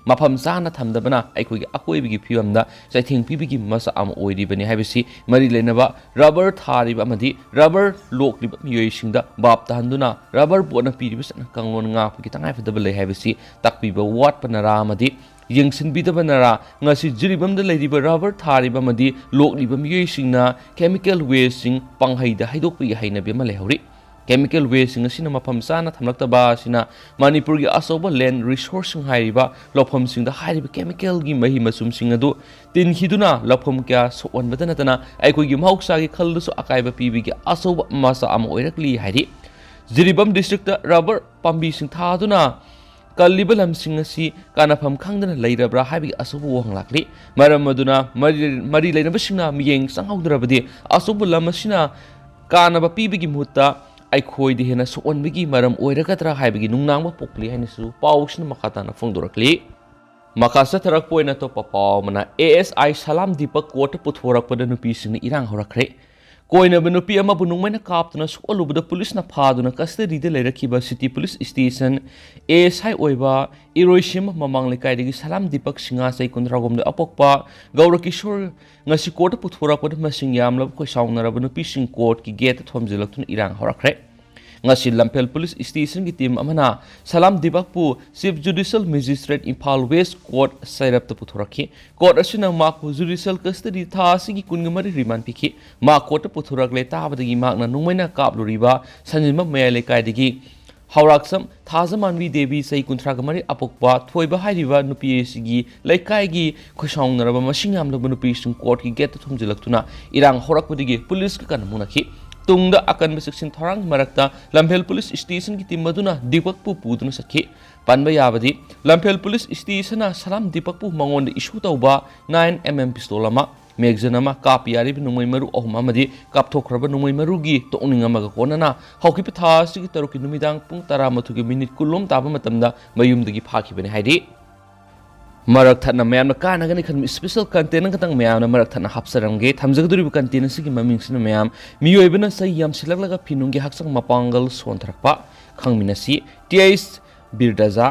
ꯃꯐꯝ ꯆꯥꯅ ꯊꯝꯗꯕꯅ ꯑꯩꯈꯣꯏꯒꯤ ꯑꯀꯣꯏꯕꯒꯤ ꯐꯤꯕꯝꯗ ꯆꯩꯊꯦꯡ ꯄꯤꯕꯒꯤ ꯃꯆꯥꯛ ꯑꯃ ꯑꯣꯏꯔꯤꯕꯅꯤ ꯍꯥꯏꯕꯁꯤ ꯃꯔꯤ ꯂꯩꯅꯕ rubber ꯊꯥꯔꯤꯕ ꯑꯃꯗꯤ rubber ꯂꯣꯛꯂꯤꯕ ꯃꯤꯑꯣꯏꯁꯤꯡꯗ ꯚꯥꯞ ꯇꯥꯍꯟꯗꯨꯅ rubber boardꯅ ꯄꯤꯔꯤꯕ ꯆꯠꯅ ꯀꯥꯡꯂꯣꯟ ꯉꯥꯛꯄꯒꯤ ꯇꯉꯥꯏꯐꯗꯕ ꯂꯩ ꯍꯥꯏꯕꯁꯤ ꯇꯥꯛꯄꯤꯕ ꯋꯥꯠꯄꯅꯔꯥ ꯑꯃꯗꯤ ꯌꯦꯡꯁꯤꯟꯕꯤꯗꯕꯅꯔꯥ ꯉꯁꯤ ꯖꯤꯔꯤꯕꯥꯝꯗ ꯂꯩꯔꯤꯕ rubber ꯊꯥꯔꯤꯕ ꯑꯃꯗꯤ ꯂꯣꯛꯂꯤꯕ ꯃꯤꯑꯣꯏꯁꯤꯡꯅ chemical wasteꯁꯤꯡ ꯄꯪꯍꯩꯗ ꯍꯩꯗꯣꯛꯄꯒꯤ ꯍꯩꯅꯕꯤ ꯑꯃ ꯂꯩꯍꯧꯔꯤ꯫ Chemical wasteꯁꯤꯡ ꯑꯁꯤꯅ ꯃꯐꯝ ꯆꯥꯅ ꯊꯝꯂꯛꯇꯕ ꯑꯁꯤꯅ ꯃꯅꯤꯄꯨꯔꯒꯤ ꯑꯆꯧꯕ land resourceꯁꯤꯡ ꯍꯥꯏꯔꯤꯕ ꯂꯧꯐꯝꯁꯤꯡꯗ ꯍꯥꯏꯔꯤꯕ chemicalꯒꯤ ꯃꯍꯤ ꯃꯆꯨꯝꯁꯤꯡ ꯑꯗꯨ ꯇꯤꯟꯈꯤꯗꯨꯅ ꯂꯧꯐꯝ ꯀꯌꯥ ꯁꯣꯛꯍꯟꯕꯗ ꯅꯠꯇꯅ ꯑꯩꯈꯣꯏꯒꯤ ꯃꯍꯧꯁꯥꯒꯤ ꯈꯜꯗꯁꯨ ꯑꯀꯥꯏꯕ ꯄꯤꯕꯒꯤ ꯑꯆꯧꯕ ꯃꯆꯥꯛ ꯑꯃ ꯑꯣꯏꯔꯛꯂꯤ ꯍꯥꯏꯔꯤ꯫ ꯖꯤꯔꯤꯕꯥꯝ districtꯇ rubber ꯄꯥꯝꯕꯤꯁꯤꯡ ꯊꯥꯗꯨꯅ ꯀꯜꯂꯤꯕ ꯂꯝꯁꯤꯡ ꯑꯁꯤ ꯀꯥꯟꯅꯐꯝ ꯈꯪꯗꯅ ꯂꯩꯔꯕ꯭ꯔꯥ ꯍꯥꯏꯕꯒꯤ ꯑꯆꯧꯕ ꯋꯥꯍꯪ ꯂꯥꯛꯂꯤ꯫ ꯃꯔꯝ ꯑꯗꯨꯅ ꯃꯔꯤ, ꯃꯔꯤ ꯂꯩꯅꯕꯁꯤꯡꯅ ꯃꯤꯠꯌꯦꯡ ꯆꯪꯍꯧꯗ꯭ꯔꯕꯗꯤ ꯑꯆꯧꯕ ꯂꯝ ꯑꯁꯤꯅ ꯀꯥꯟꯅꯕ ꯄꯤꯕꯒꯤ ꯃꯍꯨꯠꯇ ꯑꯩꯈꯣꯏꯗ ꯍꯦꯟꯅ ꯁꯣꯛꯍꯟꯕꯒꯤ ꯃꯔꯝ ꯑꯣꯏꯔꯒꯗ꯭ꯔꯥ ꯍꯥꯏꯕꯒꯤ ꯅꯨꯡꯅꯥꯡꯕ ꯄꯣꯛꯂꯤ ꯍꯥꯏꯅꯁꯨ ꯄꯥꯎꯁꯤꯅ ꯃꯈꯥ ꯇꯥꯅ ꯐꯣꯡꯗꯣꯔꯛꯂꯤ꯫ ꯃꯈꯥ ꯆꯠꯊꯔꯛꯄ ꯑꯣꯏꯅ ꯑꯇꯣꯞꯄ ꯄꯥꯎ ꯑꯃꯅ, ꯑꯦ ꯑꯦꯁ ꯑꯥꯏ ꯁꯂꯥꯝ ꯗꯤꯄꯛ ꯀꯣꯔꯠꯇ ꯄꯨꯊꯣꯔꯛꯄꯗ ꯅꯨꯄꯤꯁꯤꯡꯅ ꯏꯔꯥꯡ ꯍꯧꯔꯛꯈ꯭ꯔꯦ꯫ ꯀꯣꯏꯅꯕ ꯅꯨꯄꯤ ꯑꯃꯕꯨ ꯅꯣꯡꯃꯩꯅ ꯀꯥꯞꯇꯨꯅ ꯁꯣꯛꯍꯜꯂꯨꯕꯗ ꯄꯨꯂꯤꯁꯅ ꯐꯥꯗꯨꯅ ꯀꯁꯇꯗꯤꯗ ꯂꯩꯔꯛꯈꯤꯕ city police station A S I ꯑꯣꯏꯕ ꯏꯔꯣꯏꯁꯦꯝꯕ ꯃꯃꯥꯡ ꯂꯩꯀꯥꯏꯗꯒꯤ ꯁꯂꯥꯝ ꯗꯤꯄꯛ ꯁꯤꯡꯍ, ꯆꯍꯤ ꯀꯨꯟꯊ꯭ꯔꯥꯍꯨꯝꯗꯣꯏ, ꯑꯄꯣꯛꯄ ꯒꯧꯔ ꯀꯤꯁꯣꯔ ꯉꯁꯤ ꯀꯣꯔꯠꯇ ꯄꯨꯊꯣꯔꯛꯄꯗ ꯃꯁꯤꯡ ꯌꯥꯝꯂꯕ ꯈꯣꯏꯁꯥꯎꯅꯔꯕ ꯅꯨꯄꯤꯁꯤꯡ ꯀꯣꯔꯠꯀꯤ ꯒꯦꯠꯇ ꯊꯣꯝꯖꯤꯜꯂꯛꯇꯨꯅ ꯏꯔꯥꯡ ꯍꯧꯔꯛꯈ꯭ꯔꯦ꯫ ꯉꯁꯤ ꯂꯝꯐꯦꯜ ꯄꯨꯂꯤꯁ ꯁ꯭ꯇꯦꯁꯟꯒꯤ ꯇꯤꯝ ꯑꯃꯅ ꯁꯂꯥꯝ ꯗꯤꯄꯛꯄꯨ chief judicial magistrate Imphal west court ꯆꯩꯔꯞꯇ ꯄꯨꯊꯣꯔꯛꯈꯤ꯫ ꯀꯣꯔꯠ ꯑꯁꯤꯅ ꯃꯍꯥꯛꯄꯨ ꯖꯨꯗꯤꯁꯤꯌꯦꯜ ꯀꯁꯇꯗꯤ ꯊꯥ ꯑꯁꯤꯒꯤ ꯀꯨꯟꯒ ꯃꯔꯤ ꯔꯤꯃꯥꯟ ꯄꯤꯈꯤ꯫ ꯃꯍꯥꯛ ꯀꯣꯔꯠꯇ ꯄꯨꯊꯣꯔꯛꯂꯦ ꯇꯥꯕꯗꯒꯤ ꯃꯍꯥꯛꯅ ꯅꯣꯡꯃꯩꯅ ꯀꯥꯞꯂꯨꯔꯤꯕ ꯁꯟꯖꯤꯟꯕ ꯃꯌꯥꯏ ꯂꯩꯀꯥꯏꯗꯒꯤ ꯍꯧꯔꯥꯛꯁꯝ ꯊꯥꯖꯃꯥꯟꯕꯤ ꯗꯦꯕꯤ, ꯆꯍꯤ ꯀꯨꯟꯊ꯭ꯔꯥꯒ ꯃꯔꯤ, ꯑꯄꯣꯛꯄ ꯊꯣꯏꯕ ꯍꯥꯏꯔꯤꯕ ꯅꯨꯄꯤ ꯑꯁꯤꯒꯤ ꯂꯩꯀꯥꯏꯒꯤ ꯈꯣꯏꯁꯥꯎꯅꯔꯕ ꯃꯁꯤꯡ ꯌꯥꯝꯂꯕ ꯅꯨꯄꯤꯁꯤꯡ ꯀꯣꯔꯠꯀꯤ ꯒꯦꯠꯇ ꯊꯣꯝꯖꯤꯜꯂꯛꯇꯨꯅ ꯏꯔꯥꯡ ꯍꯧꯔꯛꯄꯗꯒꯤ ꯄꯨꯂꯤꯁꯀ ꯀꯟꯅ ꯃꯨꯛꯅꯈꯤ꯫ ꯇꯨꯡꯗ ꯑꯀꯟꯕ ꯆꯦꯛꯁꯤꯟ ꯊꯧꯔꯥꯡꯒꯤ ꯃꯔꯛꯇ ꯂꯝꯐꯦꯜ ꯄꯨꯂꯤꯁ ꯁ꯭ꯇꯦꯁꯟꯒꯤ ꯇꯤꯝ ꯑꯗꯨꯅ ꯗꯤꯄꯛꯄꯨ ꯄꯨꯗꯨꯅ ꯆꯠꯈꯤ꯫ ꯄꯟꯕ ꯌꯥꯕꯗꯤ, ꯂꯝꯐꯦꯜ ꯄꯨꯂꯤꯁ ꯁ꯭ꯇꯦꯁꯟꯅ ꯁꯂꯥꯝ ꯗꯤꯄꯛꯄꯨ ꯃꯉꯣꯟꯗ ꯏꯁꯨ ꯇꯧꯕ ꯅꯥꯏꯟ ꯑꯦꯝ ꯑꯦꯝ ꯄꯤꯁꯇꯣꯜ ꯑꯃ, ꯃꯦꯒꯖꯤꯟ ꯑꯃ, ꯀꯥꯞꯄ ꯌꯥꯔꯤꯕ ꯅꯣꯡꯃꯩ ꯃꯔꯨ ꯑꯍꯨꯝ ꯑꯃꯗꯤ ꯀꯥꯞꯊꯣꯛꯈ꯭ꯔꯕ ꯅꯣꯡꯃꯩ ꯃꯔꯨꯒꯤ ꯇꯣꯛꯅꯤꯡ ꯑꯃꯒ ꯀꯣꯟꯅꯅ ꯍꯧꯈꯤꯕ ꯊꯥ ꯑꯁꯤꯒꯤ ꯇꯔꯨꯛꯀꯤ ꯅꯨꯃꯤꯗꯥꯡ ꯄꯨꯡ ꯇꯔꯥꯃꯥꯊꯣꯏꯒꯤ ꯃꯤꯅꯤꯠ ꯀꯨꯟꯂꯣꯝ ꯇꯥꯕ ꯃꯇꯝꯗ ꯃꯌꯨꯝꯗꯒꯤ ꯐꯥꯈꯤꯕꯅꯤ ꯍꯥꯏꯔꯤ꯫ ꯃꯔꯛ ꯊꯠꯅ ꯃꯌꯥꯝꯅ ꯀꯥꯟꯅꯒꯅꯤ ꯈꯟꯕ special content ꯈꯛꯇꯪ ꯃꯌꯥꯝꯅ ꯃꯔꯛ ꯊꯠꯅ ꯍꯥꯞꯆꯔꯝꯒꯦ꯫ ꯊꯝꯖꯒꯗꯧꯔꯤꯕ content ꯑꯁꯤꯒꯤ ꯃꯃꯤꯡꯁꯤꯅ ꯃꯌꯥꯝ, ꯃꯤꯑꯣꯏꯕꯅ ꯆꯍꯤ ꯌꯥꯝꯁꯤꯜꯂꯛꯂꯒ ꯐꯤꯅꯨꯡꯒꯤ ꯍꯛꯆꯥꯡ ꯃꯄꯥꯡꯒꯜ ꯁꯣꯟꯊꯔꯛꯄ꯫ ꯈꯪꯃꯤꯟꯅꯁꯤ꯫ T H ꯕꯤꯔꯗꯖꯥ꯫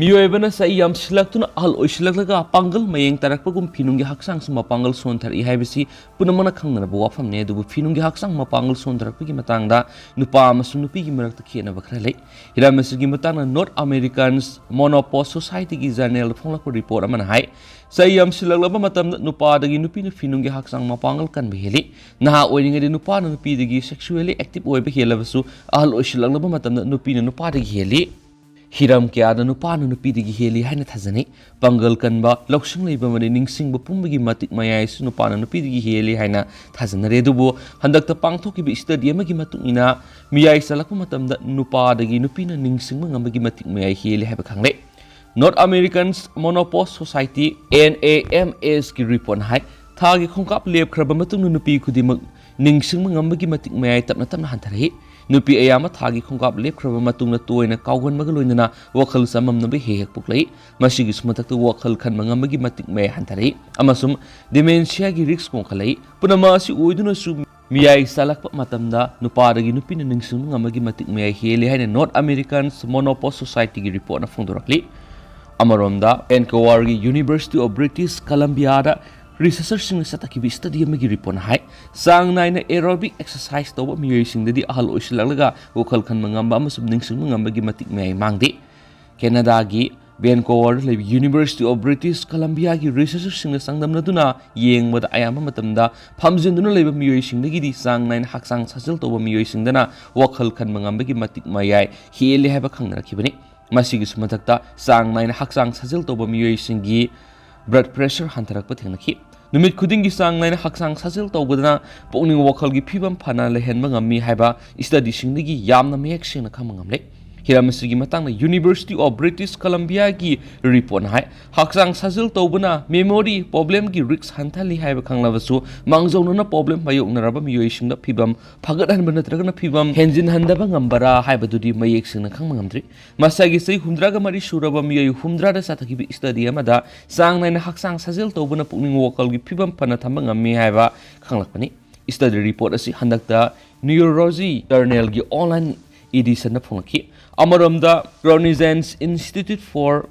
ꯃꯤꯑꯣꯏꯕꯅ ꯆꯍꯤ ꯌꯥꯝꯁꯤꯜꯂꯛꯇꯨꯅ ꯑꯍꯜ ꯑꯣꯏꯁꯤꯜꯂꯛꯂꯒ ꯄꯥꯡꯒꯜ ꯃꯌꯦꯡ ꯇꯥꯔꯛꯄꯒꯨꯝ ꯐꯤꯅꯨꯡꯒꯤ ꯍꯛꯆꯥꯡꯁꯨ ꯃꯄꯥꯡꯒꯜ ꯁꯣꯟꯊꯔꯛꯏ ꯍꯥꯏꯕꯁꯤ ꯄꯨꯝꯅꯃꯛꯅ ꯈꯪꯅꯔꯕ ꯋꯥꯐꯝꯅꯤ꯫ ꯑꯗꯨꯕꯨ ꯐꯤꯅꯨꯡꯒꯤ ꯍꯛꯆꯥꯡ ꯃꯄꯥꯡꯒꯜ ꯁꯣꯟꯊꯔꯛꯄꯒꯤ ꯃꯇꯥꯡꯗ ꯅꯨꯄꯥ ꯑꯃꯁꯨꯡ ꯅꯨꯄꯤꯒꯤ ꯃꯔꯛꯇ ꯈꯦꯠꯅꯕ ꯈꯔ ꯂꯩ꯫ ꯍꯤꯔꯝ ꯑꯁꯤꯒꯤ ꯃꯇꯥꯡꯗ North Americans Menopause Society ꯒꯤ journal ꯗ ꯐꯣꯡꯂꯛꯄ report ꯑꯃꯅ ꯍꯥꯏ, ꯆꯍꯤ ꯌꯥꯝꯁꯤꯜꯂꯛꯂꯕ ꯃꯇꯝꯗ ꯅꯨꯄꯥꯗꯒꯤ ꯅꯨꯄꯤꯅ ꯐꯤꯅꯨꯡꯒꯤ ꯍꯛꯆꯥꯡ ꯃꯄꯥꯡꯒꯜ ꯀꯟꯕ ꯍꯦꯜꯂꯤ꯫ ꯅꯍꯥ ꯑꯣꯏꯔꯤꯉꯩꯗ ꯅꯨꯄꯥꯅ ꯅꯨꯄꯤꯗꯒꯤ sexually active ꯑꯣꯏꯕ ꯍꯦꯜꯂꯕꯁꯨ, ꯑꯍꯜ ꯑꯣꯏꯁꯤꯜꯂꯛꯂꯕ ꯃꯇꯝꯗ ꯅꯨꯄꯤꯅ ꯅꯨꯄꯥꯗꯒꯤ ꯍꯦꯜꯂꯤ꯫ ꯍꯤꯔꯝ ꯀꯌꯥꯗ ꯅꯨꯄꯥꯅ ꯅꯨꯄꯤꯗꯒꯤ ꯍꯦꯜꯂꯤ ꯍꯥꯏꯅ ꯊꯥꯖꯅꯩ꯫ ꯄꯥꯡꯒꯜ ꯀꯟꯕ, ꯂꯧꯁꯤꯡ ꯂꯩꯕ ꯑꯃꯗꯤ ꯅꯤꯡꯁꯤꯡꯕ ꯄꯨꯝꯕꯒꯤ ꯃꯇꯤꯛ ꯃꯌꯥꯏꯁꯨ ꯅꯨꯄꯥꯅ ꯅꯨꯄꯤꯗꯒꯤ ꯍꯦꯜꯂꯤ ꯍꯥꯏꯅ ꯊꯥꯖꯅꯔꯦ꯫ ꯑꯗꯨꯕꯨ ꯍꯟꯗꯛꯇ ꯄꯥꯡꯊꯣꯛꯈꯤꯕ study ꯑꯃꯒꯤ ꯃꯇꯨꯡ ꯏꯟꯅ, ꯃꯤꯌꯥꯏ ꯆꯜꯂꯛꯄ ꯃꯇꯝꯗ ꯅꯨꯄꯥꯗꯒꯤ ꯅꯨꯄꯤꯅ ꯅꯤꯡꯁꯤꯡꯕ ꯉꯝꯕꯒꯤ ꯃꯇꯤꯛ ꯃꯌꯥꯏ ꯍꯦꯜꯂꯤ ꯍꯥꯏꯕ ꯈꯪꯂꯦ꯫ North Americans Menopause Society, N A M S ꯀꯤ report ꯅ ꯍꯥꯏ, ꯊꯥꯒꯤ ꯈꯣꯡꯀꯥꯞ ꯂꯦꯞꯈ꯭ꯔꯕ ꯃꯇꯨꯡꯗ ꯅꯨꯄꯤ ꯈꯨꯗꯤꯡꯃꯛ ꯅꯤꯡꯁꯤꯡꯕ ꯉꯝꯕꯒꯤ ꯃꯇꯤꯛ ꯃꯌꯥꯏ ꯇꯞꯅ ꯇꯞꯅ ꯍꯟꯊꯔꯛꯏ꯫ ꯅꯨꯄꯤ ꯑꯌꯥꯝꯕ ꯊꯥꯒꯤ ꯈꯣꯡꯀꯥꯞ ꯂꯦꯞꯈ꯭ꯔꯕ ꯃꯇꯨꯡꯗ ꯇꯣꯏꯅ ꯀꯥꯎꯒꯟꯕꯒ ꯂꯣꯏꯅꯅ ꯋꯥꯈꯜ ꯆꯃꯝꯅꯕ ꯍꯦꯛ ꯍꯦꯛ ꯄꯣꯛꯂꯛꯏ꯫ ꯃꯁꯤꯒꯤꯁꯨ ꯃꯊꯛꯇ ꯋꯥꯈꯜ ꯈꯟꯕ ꯉꯝꯕꯒꯤ ꯃꯇꯤꯛ ꯃꯌꯥꯏ ꯍꯟꯊꯔꯛꯏ ꯑꯃꯁꯨꯡ ꯗꯤꯃꯦꯟꯁꯤꯌꯥꯒꯤ ꯔꯤꯁ꯭ꯛ ꯋꯥꯡꯈꯠꯂꯛꯏ꯫ ꯄꯨꯝꯅꯃꯛ ꯑꯁꯤ ꯑꯣꯏꯗꯨꯅꯁꯨ ꯃꯤꯌꯥꯏ ꯆꯥꯜꯂꯛꯄ ꯃꯇꯝꯗ ꯅꯨꯄꯥꯗꯒꯤ ꯅꯨꯄꯤꯅ ꯅꯤꯡꯁꯤꯡꯕ ꯉꯝꯕꯒꯤ ꯃꯇꯤꯛ ꯃꯌꯥꯏ ꯍꯦꯜꯂꯤ ꯍꯥꯏꯅ North American Menopause Society ꯒꯤ ꯔꯤꯄꯣꯔꯠꯅ ꯐꯣꯡꯗꯣꯔꯛꯂꯤ꯫ ꯑꯃꯔꯣꯝꯗ, ꯚꯦꯟꯀꯣꯋꯔꯒꯤ University of British Columbiaꯗ ꯔꯤꯁꯔꯆꯔꯁꯤꯡꯅ ꯆꯠꯊꯈꯤꯕ ꯁ꯭ꯇꯗꯤ ꯑꯃꯒꯤ ꯔꯤꯄꯣꯔꯠꯅ ꯍꯥꯏ, ꯆꯥꯡ ꯅꯥꯏꯅ ꯑꯦꯔꯣꯕꯤꯛ ꯑꯦꯛꯁꯔꯁꯥꯏꯁ ꯇꯧꯕ ꯃꯤꯑꯣꯏꯁꯤꯡꯗꯗꯤ ꯑꯍꯜ ꯑꯣꯏꯁꯤꯜꯂꯛꯂꯒ ꯋꯥꯈꯜ ꯈꯟꯕ ꯉꯝꯕ ꯑꯃꯁꯨꯡ ꯅꯤꯡꯁꯤꯡꯕ ꯉꯝꯕꯒꯤ ꯃꯇꯤꯛ ꯃꯌꯥꯏ ꯃꯥꯡꯗꯦ꯫ ꯀꯦꯅꯥꯗꯥꯒꯤ ꯚꯦꯟꯀꯣꯋꯔꯗ ꯂꯩꯕ University of British Columbiaꯒꯤ ꯔꯤꯁꯔꯆꯔꯁꯤꯡꯅ ꯆꯥꯡꯗꯝꯅꯗꯨꯅ ꯌꯦꯡꯕꯗ, ꯑꯌꯥꯝꯕ ꯃꯇꯝꯗ ꯐꯝꯖꯤꯟꯗꯨꯅ ꯂꯩꯕ ꯃꯤꯑꯣꯏꯁꯤꯡꯗꯒꯤꯗꯤ ꯆꯥꯡ ꯅꯥꯏꯅ ꯍꯛꯆꯥꯡ ꯁꯥꯖꯦꯜ ꯇꯧꯕ ꯃꯤꯑꯣꯏꯁꯤꯡꯗꯅ ꯋꯥꯈꯜ ꯈꯟꯕ ꯉꯝꯕꯒꯤ ꯃꯇꯤꯛ ꯃꯌꯥꯏ ꯍꯦꯜꯂꯤ ꯍꯥꯏꯕ ꯈꯪꯅꯔꯛꯈꯤꯕꯅꯤ꯫ ꯃꯁꯤꯒꯤꯁꯨ ꯃꯊꯛꯇ, ꯆꯥꯡ ꯅꯥꯏꯅ ꯍꯛꯆꯥꯡ ꯁꯥꯖꯦꯜ ꯇꯧꯕ ꯃꯤꯑꯣꯏꯁꯤꯡꯒꯤ ꯕ꯭ꯂꯗ ꯄ꯭ꯔꯦꯁꯔ ꯍꯟꯊꯔꯛꯄ ꯊꯦꯡꯅꯈꯤ꯫ ꯅꯨꯃꯤꯠ ꯈꯨꯗꯤꯡꯒꯤ ꯆꯥꯡ ꯅꯥꯏꯅ ꯍꯛꯆꯥꯡ ꯁꯥꯖꯦꯜ ꯇꯧꯕꯗꯅ ꯄꯨꯛꯅꯤꯡ ꯋꯥꯈꯜꯒꯤ ꯐꯤꯕꯝ ꯐꯅ ꯂꯩꯍꯟꯕ ꯉꯝꯃꯤ ꯍꯥꯏꯕ ꯁ꯭ꯇꯗꯤꯁꯤꯡꯗꯒꯤ ꯌꯥꯝꯅ ꯃꯌꯦꯛ ꯁꯦꯡꯅ ꯈꯪꯕ ꯉꯝꯂꯦ꯫ ꯍꯤꯔꯝ ꯑꯁꯤꯒꯤ ꯃꯇꯥꯡꯗ University of British Columbiaꯒꯤ ꯔꯤꯄꯣꯔꯠꯅ ꯍꯥꯏ, ꯍꯛꯆꯥꯡ ꯁꯥꯖꯦꯜ ꯇꯧꯕꯅ ꯃꯦꯃꯣꯔꯤ ꯄ꯭ꯔꯣꯕ꯭ꯂꯦꯝꯒꯤ ꯔꯤꯁ꯭ꯛ ꯍꯟꯊꯍꯜꯂꯤ ꯍꯥꯏꯕ ꯈꯪꯂꯕꯁꯨ, ꯃꯥꯡꯖꯧꯅꯅ ꯄ꯭ꯔꯣꯕ꯭ꯂꯦꯝ ꯃꯥꯌꯣꯛꯅꯔꯕ ꯃꯤꯑꯣꯏꯁꯤꯡꯗ ꯐꯤꯕꯝ ꯐꯒꯠꯍꯟꯕ ꯅꯠꯇ꯭ꯔꯒꯅ ꯐꯤꯕꯝ ꯍꯦꯟꯖꯤꯟꯍꯟꯗꯕ ꯉꯝꯕꯔꯥ ꯍꯥꯏꯕꯗꯨꯗꯤ ꯃꯌꯦꯛ ꯁꯦꯡꯅ ꯈꯪꯕ ꯉꯝꯗ꯭ꯔꯤ꯫ ꯃꯁꯥꯒꯤ ꯆꯍꯤ ꯍꯨꯝꯗ꯭ꯔꯥꯒ ꯃꯔꯤ ꯁꯨꯔꯕ ꯃꯤꯑꯣꯏ ꯍꯨꯝꯗ꯭ꯔꯥꯗ ꯆꯠꯊꯈꯤꯕ ꯁ꯭ꯇꯗꯤ ꯑꯃꯗ ꯆꯥꯡ ꯅꯥꯏꯅ ꯍꯛꯆꯥꯡ ꯁꯥꯖꯦꯜ ꯇꯧꯕꯅ ꯄꯨꯛꯅꯤꯡ ꯋꯥꯈꯜꯒꯤ ꯐꯤꯕꯝ ꯐꯅ ꯊꯝꯕ ꯉꯝꯃꯤ ꯍꯥꯏꯕ ꯈꯪꯂꯛꯄꯅꯤ꯫ ꯁ꯭ꯇꯗꯤ ꯔꯤꯄꯣꯔꯠ ꯑꯁꯤ ꯍꯟꯗꯛꯇ Neurology ꯖꯔꯅꯦꯜꯒꯤ ꯑꯣꯟꯂꯥꯏꯟ ꯏꯗꯤꯁꯟꯗ ꯐꯣꯡꯂꯛꯈꯤ꯫ ꯑꯃꯔꯣꯝꯗ, Groningen's Institute for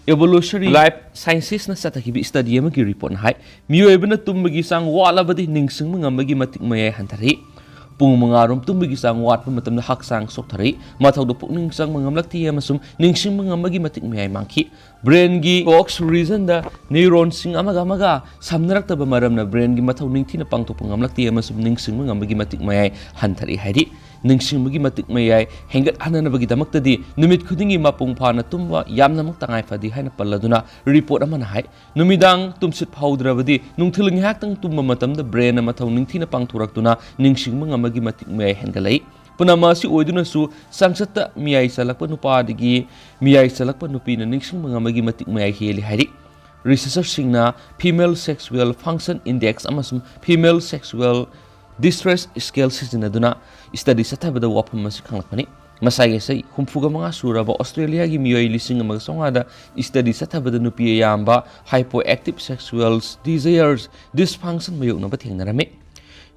Evolutionary Life Sciences ꯅ ꯆꯠꯊꯈꯤꯕ ꯁ꯭ꯇꯗꯤ ꯑꯃꯒꯤ ꯔꯤꯄꯣꯔꯠꯅ ꯍꯥꯏ, ꯃꯤꯑꯣꯏꯕꯅ ꯇꯨꯝꯕꯒꯤ ꯆꯥꯡ ꯋꯥꯠꯂꯕꯗꯤ ꯅꯤꯡꯁꯤꯡꯕ ꯉꯝꯕꯒꯤ ꯃꯇꯤꯛ ꯃꯌꯥꯏ ꯍꯟꯊꯔꯛꯏ꯫ ꯄꯨꯡ ꯃꯉꯥ ꯔꯣꯝ ꯇꯨꯝꯕꯒꯤ ꯆꯥꯡ ꯋꯥꯠꯄ ꯃꯇꯝꯗ ꯍꯛꯆꯥꯡ ꯆꯣꯛꯊꯔꯛꯏ, ꯃꯊꯧꯗ ꯄꯨꯛꯅꯤꯡ ꯆꯪꯕ ꯉꯝꯂꯛꯇꯦ ꯑꯃꯁꯨꯡ ꯅꯤꯡꯁꯤꯡꯕ ꯉꯝꯕꯒꯤ ꯃꯇꯤꯛ ꯃꯌꯥꯏ ꯃꯥꯡꯈꯤ꯫ ꯕ꯭ꯔꯦꯟꯒꯤ ꯀꯣꯛꯁ ꯔꯤꯖꯟꯗ ꯅ꯭ꯌꯨꯔꯣꯟꯁꯤꯡ ꯑꯃꯒ ꯑꯃꯒ ꯁꯝꯅꯔꯛꯇꯕ ꯃꯔꯝꯅ ꯕ꯭ꯔꯦꯟꯒꯤ ꯃꯊꯧ ꯅꯤꯡꯊꯤꯅ ꯄꯥꯡꯊꯣꯛꯄ ꯉꯝꯂꯛꯇꯦ ꯑꯃꯁꯨꯡ ꯅꯤꯡꯁꯤꯡꯕ ꯉꯝꯕꯒꯤ ꯃꯇꯤꯛ ꯃꯌꯥꯏ ꯍꯟꯊꯔꯛꯏ ꯍꯥꯏꯔꯤ꯫ ꯅꯤꯡꯁꯤꯡꯕꯒꯤ ꯃꯇꯤꯛ ꯃꯌꯥꯏ ꯍꯦꯟꯒꯠꯍꯟꯅꯕꯒꯤꯗꯃꯛꯇꯗꯤ ꯅꯨꯃꯤꯠ ꯈꯨꯗꯤꯡꯒꯤ ꯃꯄꯨꯡ ꯐꯥꯅ ꯇꯨꯝꯕ ꯌꯥꯝꯅꯃꯛ ꯇꯉꯥꯏ ꯐꯗꯦ ꯍꯥꯏꯅ ꯄꯜꯂꯗꯨꯅ, ꯔꯤꯄꯣꯔꯠ ꯑꯃꯅ ꯍꯥꯏ, ꯅꯨꯃꯤꯗꯥꯡ ꯇꯨꯝꯁꯤꯠ ꯐꯥꯍꯧꯗ꯭ꯔꯕꯗꯤ ꯅꯨꯡꯊꯤꯜ ꯉꯥꯏꯍꯥꯛꯇꯪ ꯇꯨꯝꯕ ꯃꯇꯝꯗ ꯕ꯭ꯔꯦꯟꯅ ꯃꯊꯧ ꯅꯤꯡꯊꯤꯅ ꯄꯥꯡꯊꯣꯔꯛꯇꯨꯅ ꯅꯤꯡꯁꯤꯡꯕ ꯉꯝꯕꯒꯤ ꯃꯇꯤꯛ ꯃꯌꯥꯏ ꯍꯦꯟꯒꯠꯂꯛꯏ꯫ ꯄꯨꯝꯅꯃꯛ ꯑꯁꯤ ꯑꯣꯏꯗꯨꯅꯁꯨ, ꯆꯥꯡꯆꯠꯇ ꯃꯤꯌꯥꯏ ꯆꯜꯂꯛꯄ ꯅꯨꯄꯥꯗꯒꯤ ꯃꯤꯌꯥꯏ ꯆꯜꯂꯛꯄ ꯅꯨꯄꯤꯅ ꯅꯤꯡꯁꯤꯡꯕ ꯉꯝꯕꯒꯤ ꯃꯇꯤꯛ ꯃꯌꯥꯏ ꯍꯦꯜꯂꯤ ꯍꯥꯏꯔꯤ꯫ ꯔꯤꯁꯔꯆꯔꯁꯤꯡꯅ female sexual function index ꯑꯃꯁꯨꯡ female sexual distress scale ꯁꯤꯖꯤꯟꯅꯗꯨꯅ study ꯆꯠꯊꯕꯗ ꯋꯥꯐꯝ ꯑꯁꯤ ꯈꯪꯂꯛꯄꯅꯤ꯫ ꯃꯁꯥꯒꯤ ꯆꯍꯤ ꯍꯨꯝꯐꯨꯒ ꯃꯉꯥ ꯁꯨꯔꯕ ꯑꯣꯁꯇ꯭ꯔꯦꯂꯤꯌꯥꯒꯤ ꯃꯤꯑꯣꯏ ꯂꯤꯁꯤꯡ ꯑꯃꯒ ꯆꯥꯝꯃꯉꯥꯗ study ꯆꯠꯊꯕꯗ ꯅꯨꯄꯤ ꯑꯌꯥꯝꯕ hypoactive sexual desires dysfunction ꯃꯥꯌꯣꯛꯅꯕ ꯊꯦꯡꯅꯔꯝꯃꯤ꯫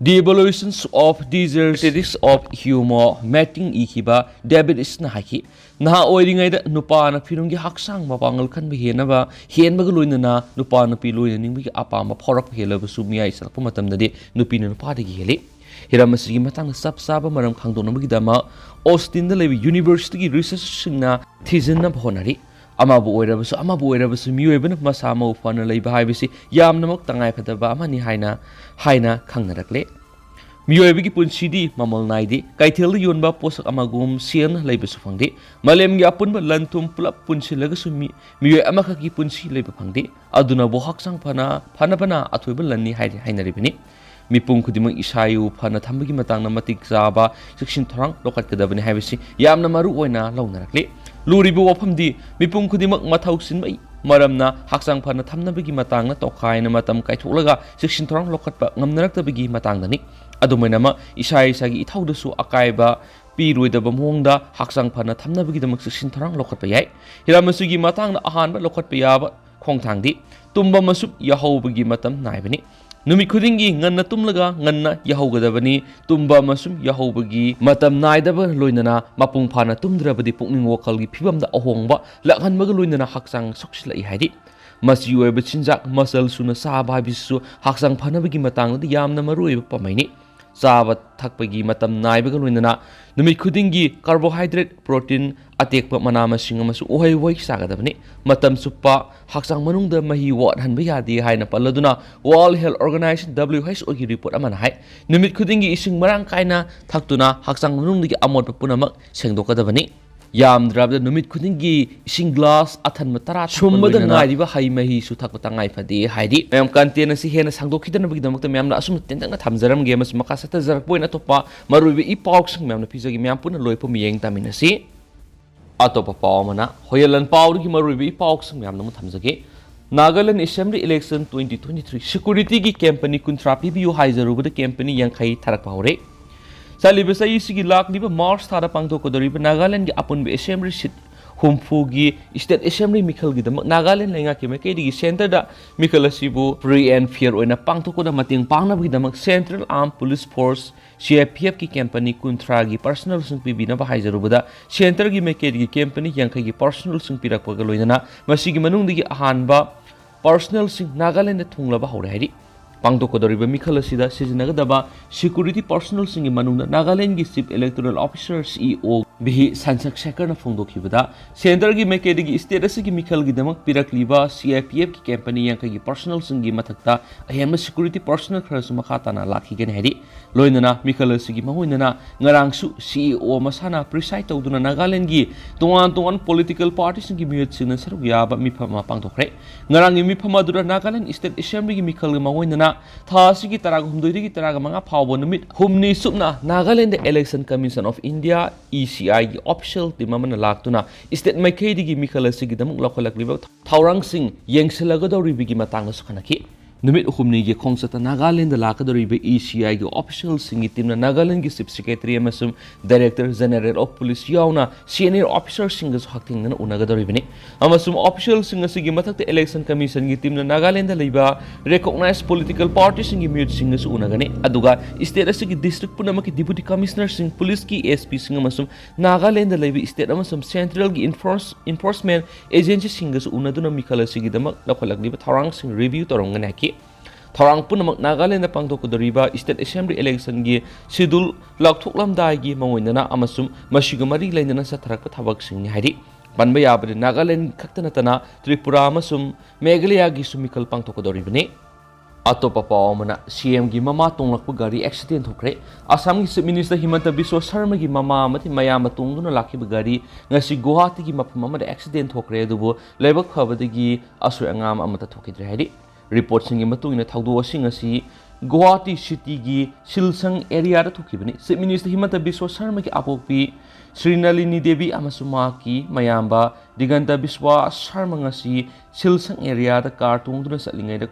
The Evolutions of Desires, Critics of Humor, Mating ꯏꯈꯤꯕ ꯗꯦꯕꯤꯠ ꯏꯁꯅ ꯍꯥꯏꯈꯤ, ꯅꯍꯥ ꯑꯣꯏꯔꯤꯉꯩꯗ ꯅꯨꯄꯥꯅ ꯐꯤꯔꯨꯝꯒꯤ ꯍꯛꯆꯥꯡ ꯃꯄꯥꯡꯒꯜ ꯈꯟꯕ ꯍꯦꯟꯅꯕ ꯍꯦꯟꯕꯒ ꯂꯣꯏꯅꯅ ꯅꯨꯄꯥ ꯅꯨꯄꯤ ꯂꯣꯏꯅꯅꯤꯡꯕꯒꯤ ꯑꯄꯥꯝꯕ ꯐꯥꯎꯔꯛꯄ ꯍꯦꯜꯂꯕꯁꯨ ꯃꯤꯌꯥꯏ ꯆꯜꯂꯛꯄ ꯃꯇꯝꯗꯗꯤ ꯅꯨꯄꯤꯅ ꯅꯨꯄꯥꯗꯒꯤ ꯍꯦꯜꯂꯤ꯫ ꯍꯤꯔꯝ ꯑꯁꯤꯒꯤ ꯃꯇꯥꯡꯗ ꯆꯞ ꯆꯥꯕ ꯃꯔꯝ ꯈꯪꯗꯣꯛꯅꯕꯒꯤꯗꯃꯛ ꯑꯣꯁꯇꯤꯟꯗ ꯂꯩꯕ ꯌꯨꯅꯤꯚꯔꯁꯤꯇꯤꯒꯤ ꯔꯤꯁꯔꯆꯔꯁꯤꯡꯅ ꯊꯤꯖꯤꯟꯅꯕ ꯍꯣꯠꯅꯔꯤ꯫ ꯑꯃꯕꯨ ꯑꯣꯏꯔꯕꯁꯨ ꯑꯃꯕꯨ ꯑꯣꯏꯔꯕꯁꯨ ꯃꯤꯑꯣꯏꯕꯅ ꯃꯁꯥ ꯃꯎ ꯐꯅ ꯂꯩꯕ ꯍꯥꯏꯕꯁꯤ ꯌꯥꯝꯅꯃꯛ ꯇꯉꯥꯏꯐꯗꯕ ꯑꯃꯅꯤ ꯍꯥꯏꯅ ꯍꯥꯏꯅ ꯈꯪꯅꯔꯛꯂꯦ꯫ ꯃꯤꯑꯣꯏꯕꯒꯤ ꯄꯨꯟꯁꯤꯗꯤ ꯃꯃꯜ ꯅꯥꯏꯗꯦ꯫ ꯀꯩꯊꯦꯜꯗ ꯌꯣꯟꯕ ꯄꯣꯠꯁꯛ ꯑꯃꯒꯨꯝ ꯁꯦꯜꯅ ꯂꯩꯕꯁꯨ ꯐꯪꯗꯦ꯫ ꯃꯥꯂꯦꯝꯒꯤ ꯑꯄꯨꯟꯕ ꯂꯟ ꯊꯨꯝ ꯄꯨꯂꯞ ꯄꯨꯟꯁꯤꯜꯂꯒꯁꯨ ꯃꯤ-, ꯃꯤꯑꯣꯏ ꯑꯃꯈꯛꯀꯤ ꯄꯨꯟꯁꯤ ꯂꯩꯕ ꯐꯪꯗꯦ꯫ ꯑꯗꯨꯅꯕꯨ ꯍꯛꯆꯥꯡ ꯐꯅ, ꯐꯅꯕꯅ ꯑꯊꯣꯏꯕ ꯂꯟꯅꯤ ꯍꯥꯏ-, ꯍꯥꯏꯅꯔꯤꯕꯅꯤ꯫ ꯃꯤꯄꯨꯝ ꯈꯨꯗꯤꯡꯃꯛ ꯏꯁꯥ ꯏꯎ ꯐꯅ ꯊꯝꯕꯒꯤ ꯃꯇꯥꯡꯗ ꯃꯇꯤꯛ ꯆꯥꯕ ꯆꯦꯛꯁꯤꯟ ꯊꯧꯔꯥꯡ ꯂꯧꯈꯠꯀꯗꯕꯅꯤ ꯍꯥꯏꯕꯁꯤ ꯌꯥꯝꯅ ꯃꯔꯨ ꯑꯣꯏꯅ ꯂꯧꯅꯔꯛꯂꯤ꯫ ꯂꯨꯔꯤꯕ ꯋꯥꯐꯝꯗꯤ ꯃꯤꯄꯨꯝ ꯈꯨꯗꯤꯡꯃꯛ ꯃꯊꯧ ꯆꯤꯟꯕ ꯃꯔꯝꯅ ꯍꯛꯆꯥꯡ ꯐꯅ ꯊꯝꯅꯕꯒꯤ ꯃꯇꯥꯡꯗ ꯇꯣꯈꯥꯏꯅ ꯃꯇꯝ ꯀꯥꯏꯊꯣꯛꯂꯒ ꯆꯦꯛꯁꯤꯟ ꯊꯧꯔꯥꯡ ꯂꯧꯈꯠꯄ ꯉꯝꯅꯔꯛꯇꯕꯒꯤ ꯃꯇꯥꯡꯗꯅꯤ꯫ ꯑꯗꯨꯝ ꯑꯣꯏꯅꯃꯛ ꯏꯁꯥ ꯏꯁꯥꯒꯤ ꯏꯊꯧꯗꯁꯨ ꯑꯀꯥꯏꯕ ꯄꯤꯔꯣꯏꯗꯕ ꯃꯑꯣꯡꯗ ꯍꯛꯆꯥꯡ ꯐꯅ ꯊꯝꯅꯕꯒꯤꯗꯃꯛ ꯆꯦꯛꯁꯤꯟ ꯊꯧꯔꯥꯡ ꯂꯧꯈꯠꯄ ꯌꯥꯏ꯫ ꯍꯤꯔꯝ ꯑꯁꯤꯒꯤ ꯃꯇꯥꯡꯗ ꯑꯍꯥꯟꯕ ꯂꯧꯈꯠꯄ ꯌꯥꯕ ꯈꯣꯡꯊꯥꯡꯗꯤ ꯇꯨꯝꯕ ꯑꯃꯁꯨꯡ ꯌꯥꯍꯧꯕꯒꯤ ꯃꯇꯝ ꯅꯥꯏꯕꯅꯤ꯫ ꯅꯨꯃꯤꯠ ꯈꯨꯗꯤꯡꯒꯤ ꯉꯟꯅ ꯇꯨꯝꯂꯒ ꯉꯟꯅ ꯌꯥꯍꯧꯒꯗꯕꯅꯤ꯫ ꯇꯨꯝꯕ ꯑꯃꯁꯨꯡ ꯌꯥꯍꯧꯕꯒꯤ ꯃꯇꯝ ꯅꯥꯏꯗꯕ ꯂꯣꯏꯅꯅ ꯃꯄꯨꯡ ꯐꯥꯅ ꯇꯨꯝꯗ꯭ꯔꯕꯗꯤ ꯄꯨꯛꯅꯤꯡ ꯋꯥꯈꯜꯒꯤ ꯐꯤꯕꯝꯗ ꯑꯍꯣꯡꯕ ꯂꯥꯛꯍꯟꯕꯒ ꯂꯣꯏꯅꯅ ꯍꯛꯆꯥꯡ ꯁꯣꯛꯆꯤꯜꯂꯛꯏ ꯍꯥꯏꯔꯤ꯫ ꯃꯆꯤ ꯑꯣꯏꯕ ꯆꯤꯟꯖꯥꯛ ꯃꯆꯜ ꯁꯨꯅ ꯆꯥꯕ ꯍꯥꯏꯕꯁꯤꯁꯨ ꯍꯛꯆꯥꯡ ꯐꯅꯕꯒꯤ ꯃꯇꯥꯡꯗꯗꯤ ꯌꯥꯝꯅ ꯃꯔꯨꯑꯣꯏꯕ ꯄꯥꯝꯕꯩꯅꯤ꯫ ꯆꯥꯕ ꯊꯛꯄꯒꯤ ꯃꯇꯝ ꯅꯥꯏꯕꯒ ꯂꯣꯏꯅꯅ ꯅꯨꯃꯤꯠ ꯈꯨꯗꯤꯡꯒꯤ carbohydrate, protein, ꯑꯇꯦꯛꯄ ꯃꯅꯥ ꯃꯁꯤꯡ ꯑꯃꯁꯨꯡ ꯎꯍꯩ ꯋꯥꯍꯩ ꯆꯥꯒꯗꯕꯅꯤ꯫ ꯃꯇꯝ ꯆꯨꯞꯄ ꯍꯛꯆꯥꯡ ꯃꯅꯨꯡꯗ ꯃꯍꯤ ꯋꯥꯠꯍꯟꯕ ꯌꯥꯗꯦ ꯍꯥꯏꯅ ꯄꯜꯂꯗꯨꯅ World Health Organization, W H O ꯒꯤ report ꯑꯃꯅ ꯍꯥꯏ, ꯅꯨꯃꯤꯠ ꯈꯨꯗꯤꯡꯒꯤ ꯏꯁꯤꯡ ꯃꯔꯥꯡ ꯀꯥꯏꯅ ꯊꯛꯇꯨꯅ ꯍꯛꯆꯥꯡ ꯃꯅꯨꯡꯗꯒꯤ ꯑꯃꯣꯠꯄ ꯄꯨꯝꯅꯃꯛ ꯁꯦꯡꯗꯣꯛꯀꯗꯕꯅꯤ꯫ ꯌꯥꯝꯗ꯭ꯔꯕꯗ ꯅꯨꯃꯤꯠ ꯈꯨꯗꯤꯡꯒꯤ ꯏꯁꯤꯡ glass ꯑꯊꯟꯕ ꯇꯔꯥ ꯊꯛꯄ ꯁꯨꯝꯕꯗ ꯂꯣꯏꯅꯅ ꯉꯥꯏꯔꯤꯕ ꯍꯩ ꯃꯍꯤꯁꯨ ꯊꯛꯄ ꯇꯉꯥꯏ ꯐꯗꯦ ꯍꯥꯏꯔꯤ꯫ ꯃꯌꯥꯝ, content ꯑꯁꯤ ꯍꯦꯟꯅ ꯁꯥꯡꯗꯣꯛꯈꯤꯗꯅꯕꯒꯤꯗꯃꯛꯇ ꯃꯌꯥꯝꯅ ꯑꯁꯨꯝꯅ ꯇꯦꯟꯇꯛꯅ ꯊꯝꯖꯔꯝꯒꯦ ꯑꯃꯁꯨꯡ ꯃꯈꯥ ꯆꯠꯊꯖꯔꯛꯄ ꯑꯣꯏꯅ ꯑꯇꯣꯞꯄ ꯃꯔꯨꯑꯣꯏꯕ ꯏ ꯄꯥꯎꯁꯤꯡ ꯃꯌꯥꯝꯅ ꯄꯤꯖꯒꯦ꯫ ꯃꯌꯥꯝ ꯄꯨꯟꯅ ꯂꯣꯏꯐꯥꯎ ꯃꯤꯠꯌꯦꯡ ꯇꯥꯃꯤꯟꯅꯁꯤ꯫ ꯑꯇꯣꯞꯄ ꯄꯥꯎ ꯑꯃꯅ ꯍꯣꯌꯦꯜ ꯂꯥꯟꯄꯥꯎꯗꯒꯤ ꯃꯔꯨꯑꯣꯏꯕ ꯏ ꯄꯥꯎꯁꯤꯡ ꯃꯌꯥꯝꯅ ꯑꯃꯨꯛ ꯊꯝꯖꯒꯦ꯫ Nagaland Assembly Election twenty twenty-three security ꯒꯤ company ꯀꯨꯟꯊ꯭ꯔꯥ ꯄꯤꯕꯤꯌꯨ ꯍꯥꯏꯖꯔꯨꯕꯗ company ꯌꯥꯡꯈꯩ ꯊꯥꯔꯛꯄ ꯍꯧꯔꯦ꯫ ꯆꯠꯂꯤꯕ ꯆꯍꯤꯁꯤꯒꯤ ꯂꯥꯛꯂꯤꯕ March ꯊꯥꯗ ꯄꯥꯡꯊꯣꯛꯀꯗꯧꯔꯤꯕ ꯅꯥꯒꯥꯂꯦꯟꯒꯤ ꯑꯄꯨꯟꯕ assembly seat ꯍꯨꯝꯐꯨꯒꯤ state assembly ꯃꯤꯈꯜꯒꯤꯗꯃꯛ Nagaland ꯂꯩꯉꯥꯛꯀꯤ ꯃꯥꯏꯀꯩꯗꯒꯤ centre ꯗ ꯃꯤꯈꯜ ꯑꯁꯤꯕꯨ free and fair ꯑꯣꯏꯅ ꯄꯥꯡꯊꯣꯛꯄꯗ ꯃꯇꯦꯡ ꯄꯥꯡꯅꯕꯒꯤꯗꯃꯛ Central Armed Police Force, C R P F ꯀꯤ company ꯀꯨꯟꯊ꯭ꯔꯥꯒꯤ personnel ꯁꯤꯡ ꯄꯤꯕꯤꯅꯕ ꯍꯥꯏꯖꯔꯨꯕꯗ centre ꯒꯤ ꯃꯥꯏꯀꯩꯗꯒꯤ company ꯌꯥꯡꯈꯩꯒꯤ personnel ꯁꯤꯡ ꯄꯤꯔꯛꯄꯒ ꯂꯣꯏꯅꯅ ꯃꯁꯤꯒꯤ ꯃꯅꯨꯡꯗꯒꯤ ꯑꯍꯥꯟꯕ personnel ꯁꯤꯡ ꯅꯥꯒꯥꯂꯦꯟꯗ ꯊꯨꯡꯂꯕ ꯍꯧꯔꯦ ꯍꯥꯏꯔꯤ꯫ ꯄꯥꯡꯊꯣꯛꯀꯗꯧꯔꯤꯕ ꯃꯤꯈꯜ ꯑꯁꯤꯗ ꯁꯤꯖꯤꯟꯅꯒꯗꯕ security personnel ꯁꯤꯡꯒꯤ ꯃꯅꯨꯡꯗ ꯅꯥꯒꯥꯂꯦꯟꯒꯤ Chief Electoral Officer, C E O, ꯚꯤꯍꯤ ꯁꯟꯆꯛ ꯁꯦꯈꯔꯅ ꯐꯣꯡꯗꯣꯛꯈꯤꯕꯗ, centre ꯒꯤ ꯃꯥꯏꯀꯩꯗꯒꯤ state ꯑꯁꯤꯒꯤ ꯃꯤꯈꯜꯒꯤꯗꯃꯛ ꯄꯤꯔꯛꯂꯤꯕ C R P F ꯀꯤ company ꯌꯥꯡꯈꯩꯒꯤ personnel ꯁꯤꯡꯒꯤ ꯃꯊꯛꯇ ꯑꯍꯦꯟꯕ security personnel ꯈꯔꯁꯨ ꯃꯈꯥ ꯇꯥꯅ ꯂꯥꯛꯈꯤꯒꯅꯤ ꯍꯥꯏꯔꯤ꯫ ꯂꯣꯏꯅꯅ ꯃꯤꯈꯜ ꯑꯁꯤꯒꯤ ꯃꯥꯡꯑꯣꯏꯅꯅ ꯉꯔꯥꯡꯁꯨ C E O ꯃꯁꯥꯅ preside ꯇꯧꯗꯨꯅ ꯅꯥꯒꯥꯂꯦꯟꯒꯤ ꯇꯣꯉꯥꯟ ꯇꯣꯉꯥꯟꯕ political party ꯁꯤꯡꯒꯤ ꯃꯤꯍꯨꯠꯁꯤꯡꯅ ꯁꯔꯨꯛ ꯌꯥꯕ ꯃꯤꯐꯝ ꯑꯃ ꯄꯥꯡꯊꯣꯛꯈ꯭ꯔꯦ꯫ ꯉꯔꯥꯡꯒꯤ ꯃꯤꯐꯝ ꯑꯗꯨꯗ ꯅꯥꯒꯥꯂꯦꯟ State Assembly ꯒꯤ ꯃꯤꯈꯜꯒ ꯃꯥꯡꯑꯣꯏꯅꯅ ꯊꯥ ꯑꯁꯤꯒꯤ ꯇꯔꯥꯍꯨꯝꯗꯣꯏꯗꯒꯤ ꯇꯔꯥꯃꯉꯥ ꯐꯥꯎꯕ ꯅꯨꯃꯤꯠ ꯍꯨꯝꯅꯤ ꯆꯨꯞꯅ Nagaland Election Commission of India, E C I, ꯒꯤ official team ꯑꯃꯅ ꯂꯥꯛꯇꯨꯅ state ꯃꯥꯏꯀꯩꯗꯒꯤ ꯃꯤꯈꯜ ꯑꯁꯤꯒꯤꯗꯃꯛ ꯂꯧꯈꯠꯂꯛꯂꯤꯕ ꯊꯧꯔꯥꯡꯁꯤꯡ ꯌꯦꯡꯁꯤꯜꯂꯒꯗꯧꯔꯤꯕꯒꯤ ꯃꯇꯥꯡꯗꯁꯨ ꯈꯟꯅꯈꯤ꯫ ꯅꯨꯃꯤꯠ ꯍꯨꯝꯅꯤꯒꯤ ꯈꯣꯡꯆꯠꯇ ꯅꯥꯒꯥꯂꯦꯟꯗ ꯂꯥꯛꯀꯗꯧꯔꯤꯕ E C I ꯒꯤ official ꯁꯤꯡꯒꯤ team ꯅ ꯅꯥꯒꯥꯂꯦꯟꯒꯤ Chief Secretary ꯑꯃꯁꯨꯡ Director General of Police ꯌꯥꯎꯅ senior officer ꯁꯤꯡꯒꯁꯨ ꯍꯛꯊꯦꯡꯅꯅ ꯎꯅꯒꯗꯧꯔꯤꯕꯅꯤ꯫ ꯑꯃꯁꯨꯡ official ꯁꯤꯡ ꯑꯁꯤꯒꯤ ꯃꯊꯛꯇ Election Commission ꯒꯤ team ꯅ ꯅꯥꯒꯥꯂꯦꯟꯗ ꯂꯩꯕ recognized political party ꯁꯤꯡꯒꯤ ꯃꯤꯍꯨꯠꯁꯤꯡꯒꯁꯨ ꯎꯅꯒꯅꯤ꯫ ꯑꯗꯨꯒ state ꯑꯁꯤꯒꯤ district ꯄꯨꯝꯅꯃꯛꯀꯤ Deputy Commissioner ꯁꯤꯡ, police ꯀꯤ S P ꯁꯤꯡ ꯑꯃꯁꯨꯡ ꯅꯥꯒꯥꯂꯦꯟꯗ ꯂꯩꯕ state ꯑꯃꯁꯨꯡ central ꯒꯤ enforce-, enforcement agency ꯁꯤꯡꯒꯁꯨ ꯎꯅꯗꯨꯅ ꯃꯤꯈꯜ ꯑꯁꯤꯒꯤꯗꯃꯛ ꯂꯧꯈꯠꯂꯛꯂꯤꯕ ꯊꯧꯔꯥꯡꯁꯤꯡ review ꯇꯧꯔꯝꯒꯅꯤ ꯍꯥꯏꯈꯤ꯫ ꯊꯧꯔꯥꯡ ꯄꯨꯝꯅꯃꯛ ꯅꯥꯒꯥꯂꯦꯟꯗ ꯄꯥꯡꯊꯣꯛꯀꯗꯧꯔꯤꯕ State Assembly election ꯒꯤ schedule ꯂꯥꯎꯊꯣꯛꯂꯝꯗꯥꯏꯒꯤ ꯃꯥꯡꯑꯣꯏꯅꯅ ꯑꯃꯁꯨꯡ ꯃꯁꯤꯒ ꯃꯔꯤ ꯂꯩꯅꯅ ꯆꯠꯊꯔꯛꯄ ꯊꯕꯛꯁꯤꯡꯅꯤ ꯍꯥꯏꯔꯤ꯫ ꯄꯟꯕ ꯌꯥꯕꯗꯤ ꯅꯥꯒꯥꯂꯦꯟ ꯈꯛꯇ ꯅꯠꯇꯅ ꯇ꯭ꯔꯤꯄꯨꯔꯥ ꯑꯃꯁꯨꯡ ꯃꯦꯘꯥꯂꯌꯥꯒꯤꯁꯨ ꯃꯤꯈꯜ ꯄꯥꯡꯊꯣꯛꯀꯗꯧꯔꯤꯕꯅꯤ꯫ ꯑꯇꯣꯞꯄ ꯄꯥꯎ ꯑꯃꯅ, C M ꯒꯤ ꯃꯃꯥ ꯇꯣꯡꯂꯛꯄ ꯒꯥꯔꯤ accident ꯊꯣꯛꯈ꯭ꯔꯦ꯫ ꯑꯁꯥꯝꯒꯤ Chief Minister ꯍꯤꯃꯟꯇ ꯕꯤꯁ꯭ꯋ ꯁꯔꯃꯒꯤ ꯃꯃꯥ ꯑꯃꯗꯤ ꯃꯌꯥꯝꯕ ꯇꯣꯡꯗꯨꯅ ꯂꯥꯛꯈꯤꯕ ꯒꯥꯔꯤ ꯉꯁꯤ ꯒꯨꯋꯥꯍꯥꯇꯤꯒꯤ ꯃꯐꯝ ꯑꯃꯗ accident ꯊꯣꯛꯈ꯭ꯔꯦ, ꯑꯗꯨꯕꯨ ꯂꯥꯏꯕꯛ ꯐꯕꯗꯒꯤ ꯑꯁꯣꯏ ꯑꯉꯥꯝ ꯑꯃꯠꯇ ꯊꯣꯛꯈꯤꯗ꯭ꯔꯦ ꯍꯥꯏꯔꯤ꯫ Report ꯁꯤꯡꯒꯤ ꯃꯇꯨꯡ ꯏꯟꯅ ꯊꯧꯗꯣꯛ ꯑꯁꯤ ꯉꯁꯤ ꯒꯨꯋꯥꯍꯥꯇꯤ ꯁꯤꯇꯤꯒꯤ ꯁꯤꯜꯁꯪ ꯑꯦꯔꯤꯌꯥꯗ ꯊꯣꯛꯈꯤꯕꯅꯤ꯫ ꯆꯤꯐ ꯃꯤꯅꯤꯁꯇꯔ ꯍꯤꯃꯟꯇ ꯕꯤꯁ꯭ꯋ ꯁꯔꯃꯒꯤ ꯑꯄꯣꯛꯄꯤ ꯁ꯭ꯔꯤꯅꯂꯤꯅꯤ ꯗꯦꯕꯤ ꯑꯃꯁꯨꯡ ꯃꯍꯥꯛꯀꯤ ꯃꯌꯥꯝꯕ ꯗꯤꯒꯟꯇ ꯕꯤꯁ꯭ꯋ ꯁꯔꯃ ꯉꯁꯤ ꯁꯤꯜꯁꯪ ꯑꯦꯔꯤꯌꯥꯗ ꯀꯥꯔ ꯇꯣꯡꯗꯨꯅ ꯆꯠꯂꯤꯉꯩꯗ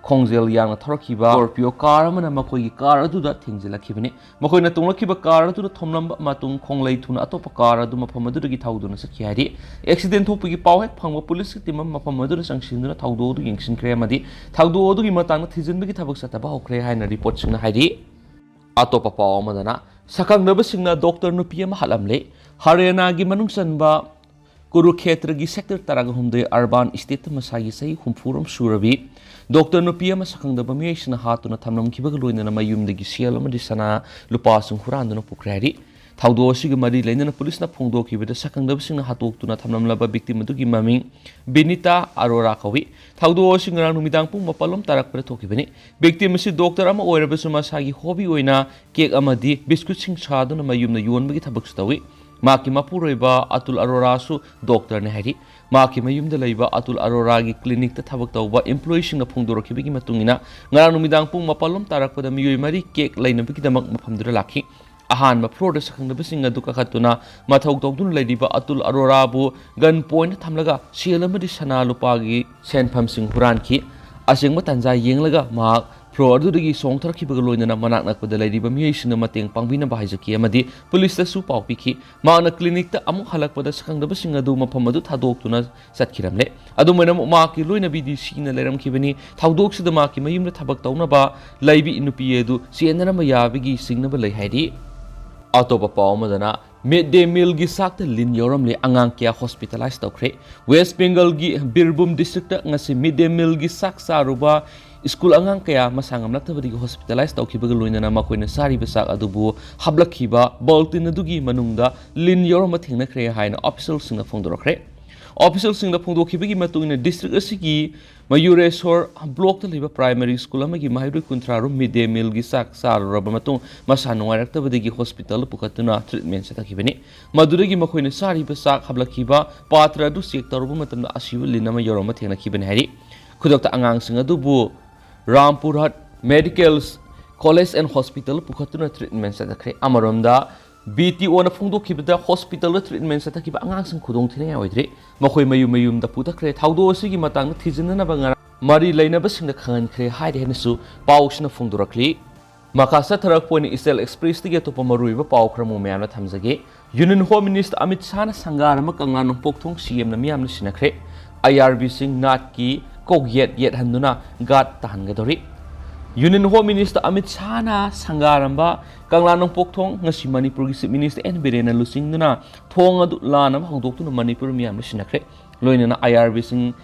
ꯈꯣꯡꯖꯦꯜ ꯌꯥꯡꯅ ꯊꯧꯔꯛꯈꯤꯕ ꯁ꯭ꯀꯣꯔꯄꯤꯌꯣ ꯀꯥꯔ ꯑꯃꯅ ꯃꯈꯣꯏꯒꯤ ꯀꯥꯔ ꯑꯗꯨꯗ ꯊꯦꯡꯖꯤꯜꯂꯛꯈꯤꯕꯅꯤ꯫ ꯃꯈꯣꯏꯅ ꯇꯣꯡꯂꯛꯈꯤꯕ ꯀꯥꯔ ꯑꯗꯨꯗ ꯊꯣꯝꯂꯝꯕ ꯃꯇꯨꯡ ꯈꯣꯡꯂꯩ ꯊꯨꯅ ꯑꯇꯣꯞꯄ ꯀꯥꯔ ꯑꯗꯨ ꯃꯐꯝ ꯑꯗꯨꯗꯒꯤ ꯊꯧꯗꯨꯅ ꯆꯠꯈꯤ ꯍꯥꯏꯔꯤ꯫ ꯑꯦꯛꯁꯤꯗꯦꯟ ꯊꯣꯛꯄꯒꯤ ꯄꯥꯎ ꯍꯦꯛ ꯐꯪꯕ ꯄꯨꯂꯤꯁꯀꯤ ꯇꯤꯝ ꯑꯃ ꯃꯐꯝ ꯑꯗꯨꯗ ꯆꯪꯁꯤꯟꯗꯨꯅ ꯊꯧꯗꯣꯛ ꯑꯗꯨ ꯌꯦꯡꯁꯤꯟꯈ꯭ꯔꯦ ꯑꯃꯗꯤ ꯊꯧꯗꯣꯛ ꯑꯗꯨꯒꯤ ꯃꯇꯥꯡꯗ ꯊꯤꯖꯤꯟꯕꯒꯤ ꯊꯕꯛ ꯆꯠꯊꯕ ꯍꯧꯈ꯭ꯔꯦ ꯍꯥꯏꯅ ꯔꯤꯄꯣꯔꯠꯁꯤꯡꯅ ꯍꯥꯏꯔꯤ꯫ ꯑꯇꯣꯞꯄ ꯄꯥꯎ ꯑꯃꯗꯅ, ꯁꯛꯈꯪꯗꯕꯁꯤꯡꯅ ꯗꯣꯛꯇꯔ ꯅꯨꯄꯤ ꯑꯃ ꯍꯥꯠꯂꯝꯂꯦ꯫ ꯍꯔꯤꯌꯥꯅꯥꯒꯤ ꯃꯅꯨꯡ ꯆꯟꯕ ꯀꯨꯔꯨꯈꯦꯇ꯭ꯔꯒꯤ ꯁꯦꯛꯇꯔ ꯇꯔꯥꯒꯍꯨꯝꯗꯣꯏ ꯑꯔꯕꯥꯟ ꯏꯁꯇꯦꯠꯇ ꯃꯁꯥꯒꯤ ꯆꯍꯤ ꯍꯨꯝꯐꯨꯔꯣꯝ ꯁꯨꯔꯕꯤ ꯗꯣꯛꯇꯔ ꯅꯨꯄꯤ ꯑꯃ ꯁꯛꯈꯪꯗꯕ ꯃꯤꯑꯣꯏꯁꯤꯡꯅ ꯍꯥꯠꯇꯨꯅ ꯊꯝꯂꯝꯈꯤꯕꯒ ꯂꯣꯏꯅꯅ ꯃꯌꯨꯝꯗꯒꯤ ꯁꯦꯜ ꯑꯃꯗꯤ ꯁꯅꯥ ꯂꯨꯄꯥꯁꯤꯡ ꯍꯨꯔꯥꯟꯗꯨꯅ ꯄꯨꯈ꯭ꯔꯦ ꯍꯥꯏꯔꯤ꯫ ꯊꯧꯗꯣꯛ ꯑꯁꯤꯒ ꯃꯔꯤ ꯂꯩꯅꯅ ꯄꯨꯂꯤꯁꯅ ꯐꯣꯡꯗꯣꯛꯈꯤꯕꯗ, ꯁꯛꯈꯪꯗꯕꯁꯤꯡꯅ ꯍꯥꯠꯇꯣꯛꯇꯨꯅ ꯊꯝꯂꯝꯂꯕ ꯚꯤꯛꯇꯤꯝ ꯑꯗꯨꯒꯤ ꯃꯃꯤꯡ ꯕꯤꯅꯤꯇꯥ ꯑꯔꯣꯔꯥ ꯀꯧꯏ꯫ ꯊꯧꯗꯣꯛ ꯑꯁꯤ ꯉꯔꯥꯡ ꯅꯨꯃꯤꯗꯥꯡ ꯄꯨꯡ ꯃꯥꯄꯜꯂꯣꯝ ꯇꯥꯔꯛꯄꯗ ꯊꯣꯛꯈꯤꯕꯅꯤ꯫ ꯚꯤꯛꯇꯤꯝ ꯑꯁꯤ ꯗꯣꯛꯇꯔ ꯑꯃ ꯑꯣꯏꯔꯕꯁꯨ, ꯃꯁꯥꯒꯤ ꯍꯣꯕꯤ ꯑꯣꯏꯅ ꯀꯦꯛ ꯑꯃꯗꯤ ꯕꯤꯁꯀꯨꯠꯁꯤꯡ ꯁꯥꯗꯨꯅ ꯃꯌꯨꯝꯗ ꯌꯣꯟꯕꯒꯤ ꯊꯕꯛꯁꯨ ꯇꯧꯏ꯫ ꯃꯍꯥꯛꯀꯤ ꯃꯄꯨꯔꯣꯏꯕ ꯑꯇꯨꯜ ꯑꯔꯣꯔꯥꯁꯨ ꯗꯣꯛꯇꯔꯅꯤ ꯍꯥꯏꯔꯤ꯫ ꯃꯍꯥꯛꯀꯤ ꯃꯌꯨꯝꯗ ꯂꯩꯕ ꯑꯇꯨꯜ ꯑꯔꯣꯔꯥꯒꯤ ꯀ꯭ꯂꯤꯅꯤꯛꯇ ꯊꯕꯛ ꯇꯧꯕ ꯏꯝꯄ꯭ꯂꯣꯌꯤꯁꯤꯡꯅ ꯐꯣꯡꯗꯣꯔꯛꯈꯤꯕꯒꯤ ꯃꯇꯨꯡ ꯏꯟꯅ, ꯉꯔꯥꯡ ꯅꯨꯃꯤꯗꯥꯡ ꯄꯨꯡ ꯃꯥꯄꯜꯂꯣꯝ ꯇꯥꯔꯛꯄꯗ ꯃꯤꯑꯣꯏ ꯃꯔꯤ ꯀꯦꯛ ꯂꯩꯅꯕꯒꯤꯗꯃꯛ ꯃꯐꯝꯗꯨꯗ ꯂꯥꯛꯈꯤ꯫ ꯑꯍꯥꯟꯕ ꯐ꯭ꯂꯣꯔꯗ ꯁꯛꯈꯪꯗꯕꯁꯤꯡ ꯑꯗꯨ ꯀꯥꯈꯠꯇꯨꯅ ꯃꯊꯧ ꯇꯧꯗꯨꯅ ꯂꯩꯔꯤꯕ ꯑꯇꯨꯜ ꯑꯔꯣꯔꯥꯕꯨ ꯒꯟ ꯄꯣꯏꯟꯠ ꯊꯝꯂꯒ ꯁꯦꯜ ꯑꯃꯗꯤ ꯁꯅꯥ ꯂꯨꯄꯥꯒꯤ ꯁꯦꯟꯐꯝꯁꯤꯡ ꯍꯨꯔꯥꯟꯈꯤ꯫ ꯑꯁꯦꯡꯕ ꯇꯥꯟꯖꯥ ꯌꯦꯡꯂꯒ ꯃꯍꯥꯛ ꯐ꯭ꯂꯣꯔ ꯑꯗꯨꯗꯒꯤ ꯆꯣꯡꯊꯔꯛꯈꯤꯕꯒ ꯂꯣꯏꯅꯅ ꯃꯅꯥꯛ ꯅꯛꯄꯗ ꯂꯩꯔꯤꯕ ꯃꯤꯑꯣꯏꯁꯤꯡꯅ ꯃꯇꯦꯡ ꯄꯥꯡꯕꯤꯅꯕ ꯍꯥꯏꯖꯈꯤ ꯑꯃꯗꯤ ꯄꯨꯂꯤꯁꯇꯁꯨ ꯄꯥꯎ ꯄꯤꯈꯤ꯫ ꯃꯍꯥꯛꯅ ꯀ꯭ꯂꯤꯅꯤꯛꯇ ꯑꯃꯨꯛ ꯍꯜꯂꯛꯄꯗ ꯁꯛꯈꯪꯗꯕꯁꯤꯡ ꯑꯗꯨ ꯃꯐꯝ ꯑꯗꯨ ꯊꯥꯗꯣꯛꯇꯨꯅ ꯆꯠꯈꯤꯔꯝꯂꯦ꯫ ꯑꯗꯨꯝ ꯑꯣꯏꯅꯃꯛ, ꯃꯍꯥꯛꯀꯤ ꯂꯣꯏꯅꯕꯤꯗꯤ ꯁꯤꯅ ꯂꯩꯔꯝꯈꯤꯕꯅꯤ꯫ ꯊꯧꯗꯣꯛꯁꯤꯗ ꯃꯍꯥꯛꯀꯤ ꯃꯌꯨꯝꯗ ꯊꯕꯛ ꯇꯧꯅꯕ ꯂꯩꯕꯤ ꯅꯨꯄꯤ ꯑꯗꯨ ꯆꯦꯟꯅꯔꯝꯕ ꯌꯥꯕꯒꯤ ꯆꯤꯡꯅꯕ ꯂꯩ ꯍꯥꯏꯔꯤ꯫ ꯑꯇꯣꯞꯄ ꯄꯥꯎ ꯑꯃꯗꯅ, ꯃꯤꯗ ꯗꯦ ꯃꯤꯜꯒꯤ ꯆꯥꯛꯇ ꯂꯤꯟ ꯌꯥꯎꯔꯝꯂꯦ, ꯑꯉꯥꯡ ꯀꯌꯥ ꯍꯣꯁꯄꯤꯇꯥꯂꯥꯏꯖ ꯇꯧꯈ꯭ꯔꯦ꯫ ꯋꯦꯁ ꯕꯦꯡꯒꯜꯒꯤ ꯕꯤꯔꯚꯨꯝ ꯗꯤꯁꯇ꯭ꯔꯤꯛꯇ ꯉꯁꯤ ꯃꯤꯗ ꯗꯦ ꯃꯤꯜꯒꯤ ꯆꯥꯛ ꯆꯥꯔꯨꯕ ꯁ꯭ꯀꯨꯜ ꯑꯉꯥꯡ ꯀꯌꯥ ꯃꯁꯥ ꯉꯝꯂꯛꯇꯕꯗꯒꯤ ꯍꯣꯁꯄꯤꯇꯥꯂꯥꯏꯖ ꯇꯧꯈꯤꯕꯒ ꯂꯣꯏꯅꯅ ꯃꯈꯣꯏꯅ ꯆꯥꯔꯤꯕ ꯆꯥꯛ ꯑꯗꯨꯕꯨ ꯍꯥꯞꯂꯛꯈꯤꯕ ꯕꯥꯜꯇꯤꯟ ꯑꯗꯨꯒꯤ ꯃꯅꯨꯡꯗ ꯂꯤꯟ ꯌꯥꯎꯔꯝꯕ ꯊꯦꯡꯅꯈ꯭ꯔꯦ ꯍꯥꯏꯅ ꯑꯣꯐꯤꯁꯤꯌꯦꯜꯁꯤꯡꯅ ꯐꯣꯡꯗꯣꯔꯛꯈ꯭ꯔꯦ꯫ ꯑꯣꯐꯤꯁꯤꯌꯦꯜꯁꯤꯡꯅ ꯐꯣꯡꯗꯣꯛꯈꯤꯕꯒꯤ ꯃꯇꯨꯡ ꯏꯟꯅ, ꯗꯤꯁꯇ꯭ꯔꯤꯛ ꯑꯁꯤꯒꯤ ꯃꯌꯨꯔꯦꯁꯣꯔ ꯕ꯭ꯂꯣꯛꯇ ꯂꯩꯕ ꯄ꯭ꯔꯥꯏꯃꯔꯤ ꯁ꯭ꯀꯨꯜ ꯑꯃꯒꯤ ꯃꯍꯩꯔꯣꯏ ꯀꯨꯟꯊ꯭ꯔꯥ ꯔꯣꯝ ꯃꯤꯗ ꯗꯦ ꯃꯤꯜꯒꯤ ꯆꯥꯛ ꯆꯥꯔꯨꯔꯕ ꯃꯇꯨꯡ ꯃꯁꯥ ꯅꯨꯡꯉꯥꯏꯔꯛꯇꯕꯗꯒꯤ ꯍꯣꯁꯄꯤꯇꯥꯜꯗ ꯄꯨꯈꯠꯇꯨꯅ ꯇ꯭ꯔꯤꯠꯃꯦꯟ ꯆꯠꯊꯈꯤꯕꯅꯤ꯫ ꯃꯗꯨꯗꯒꯤ ꯃꯈꯣꯏꯅ ꯆꯥꯔꯤꯕ ꯆꯥꯛ ꯍꯥꯞꯂꯛꯈꯤꯕ ꯄꯥꯇ꯭ꯔ ꯑꯗꯨ ꯆꯦꯛ ꯇꯧꯔꯨꯕ ꯃꯇꯝꯗ ꯑꯁꯤꯕ ꯂꯤꯟ ꯑꯃ ꯌꯥꯎꯔꯝꯕ ꯊꯦꯡꯅꯈꯤꯕꯅꯤ ꯍꯥꯏꯔꯤ꯫ ꯈꯨꯗꯛꯇ ꯑꯉꯥꯡꯁꯤꯡ ꯑꯗꯨꯕꯨ ꯔꯥꯝꯄꯨꯔꯍꯠ Medical College and Hospital ꯄꯨꯈꯠꯇꯨꯅ treatment ꯆꯠꯊꯈ꯭ꯔꯦ꯫ ꯑꯃꯔꯣꯝꯗ, B T O ꯅ ꯐꯣꯡꯗꯣꯛꯈꯤꯕꯗ, hospital ꯗ treatment ꯆꯠꯊꯈꯤꯕ ꯑꯉꯥꯡꯁꯤꯡ ꯈꯨꯗꯣꯡꯊꯤꯅꯤꯡꯉꯥꯏ ꯑꯣꯏꯗ꯭ꯔꯤ꯫ ꯃꯈꯣꯏ ꯃꯌꯨꯝ ꯃꯌꯨꯝꯗ ꯄꯨꯊꯈ꯭ꯔꯦ꯫ ꯊꯧꯗꯣꯛ ꯑꯁꯤꯒꯤ ꯃꯇꯥꯡꯗ ꯊꯤꯖꯤꯟꯅꯅꯕ ꯉꯔꯥꯡ ꯃꯔꯤ ꯂꯩꯅꯕꯁꯤꯡꯗ ꯈꯪꯍꯟꯈ꯭ꯔꯦ ꯍꯥꯏꯔꯦ ꯍꯥꯏꯅꯁꯨ ꯄꯥꯎꯁꯤꯅ ꯐꯣꯡꯗꯣꯔꯛꯂꯤ꯫ ꯃꯈꯥ ꯆꯠꯊꯔꯛꯄ ꯑꯣꯏꯅ East Cell Express ꯇꯒꯤ ꯑꯇꯣꯞꯄ ꯃꯔꯨꯑꯣꯏꯕ ꯄꯥꯎ ꯈꯔ ꯑꯃꯨꯛ ꯃꯌꯥꯝꯅ ꯊꯝꯖꯒꯦ꯫ Union Home Minister ꯑꯃꯤꯠ ꯁꯥꯍꯅ ꯁꯪꯒꯥꯔꯝꯕ ꯀꯪꯂꯥ ꯅꯣꯡꯄꯣꯛ ꯊꯣꯡ C M ꯅ ꯃꯤꯌꯥꯝꯅ ꯁꯤꯟꯅꯈ꯭ꯔꯦ꯫ I R B ꯁꯤꯡ ꯅꯥꯠꯀꯤ ꯀꯣꯛꯌꯦꯠ ꯌꯦꯠꯍꯟꯗꯨꯅ guard ꯇꯥꯍꯟꯒꯗꯧꯔꯤ꯫ Union Home Minister Amit ꯁꯥꯍꯅ ꯁꯪꯒꯥꯔꯝꯕ ꯀꯪꯂꯥ ꯅꯣꯡꯄꯣꯛ ꯊꯣꯡ ꯉꯁꯤ ꯃꯅꯤꯄꯨꯔꯒꯤ Chief Minister N ꯕꯤꯔꯦꯟꯅ ꯂꯨꯆꯤꯡꯗꯨꯅ ꯊꯣꯡ ꯑꯗꯨ ꯂꯥꯟꯅꯕ ꯍꯧꯗꯣꯛꯇꯨꯅ ꯃꯅꯤꯄꯨꯔ ꯃꯤꯌꯥꯝꯅ ꯁꯤꯟꯅꯈ꯭ꯔꯦ꯫ ꯂꯣꯏꯅꯅ I R B ꯁꯤꯡ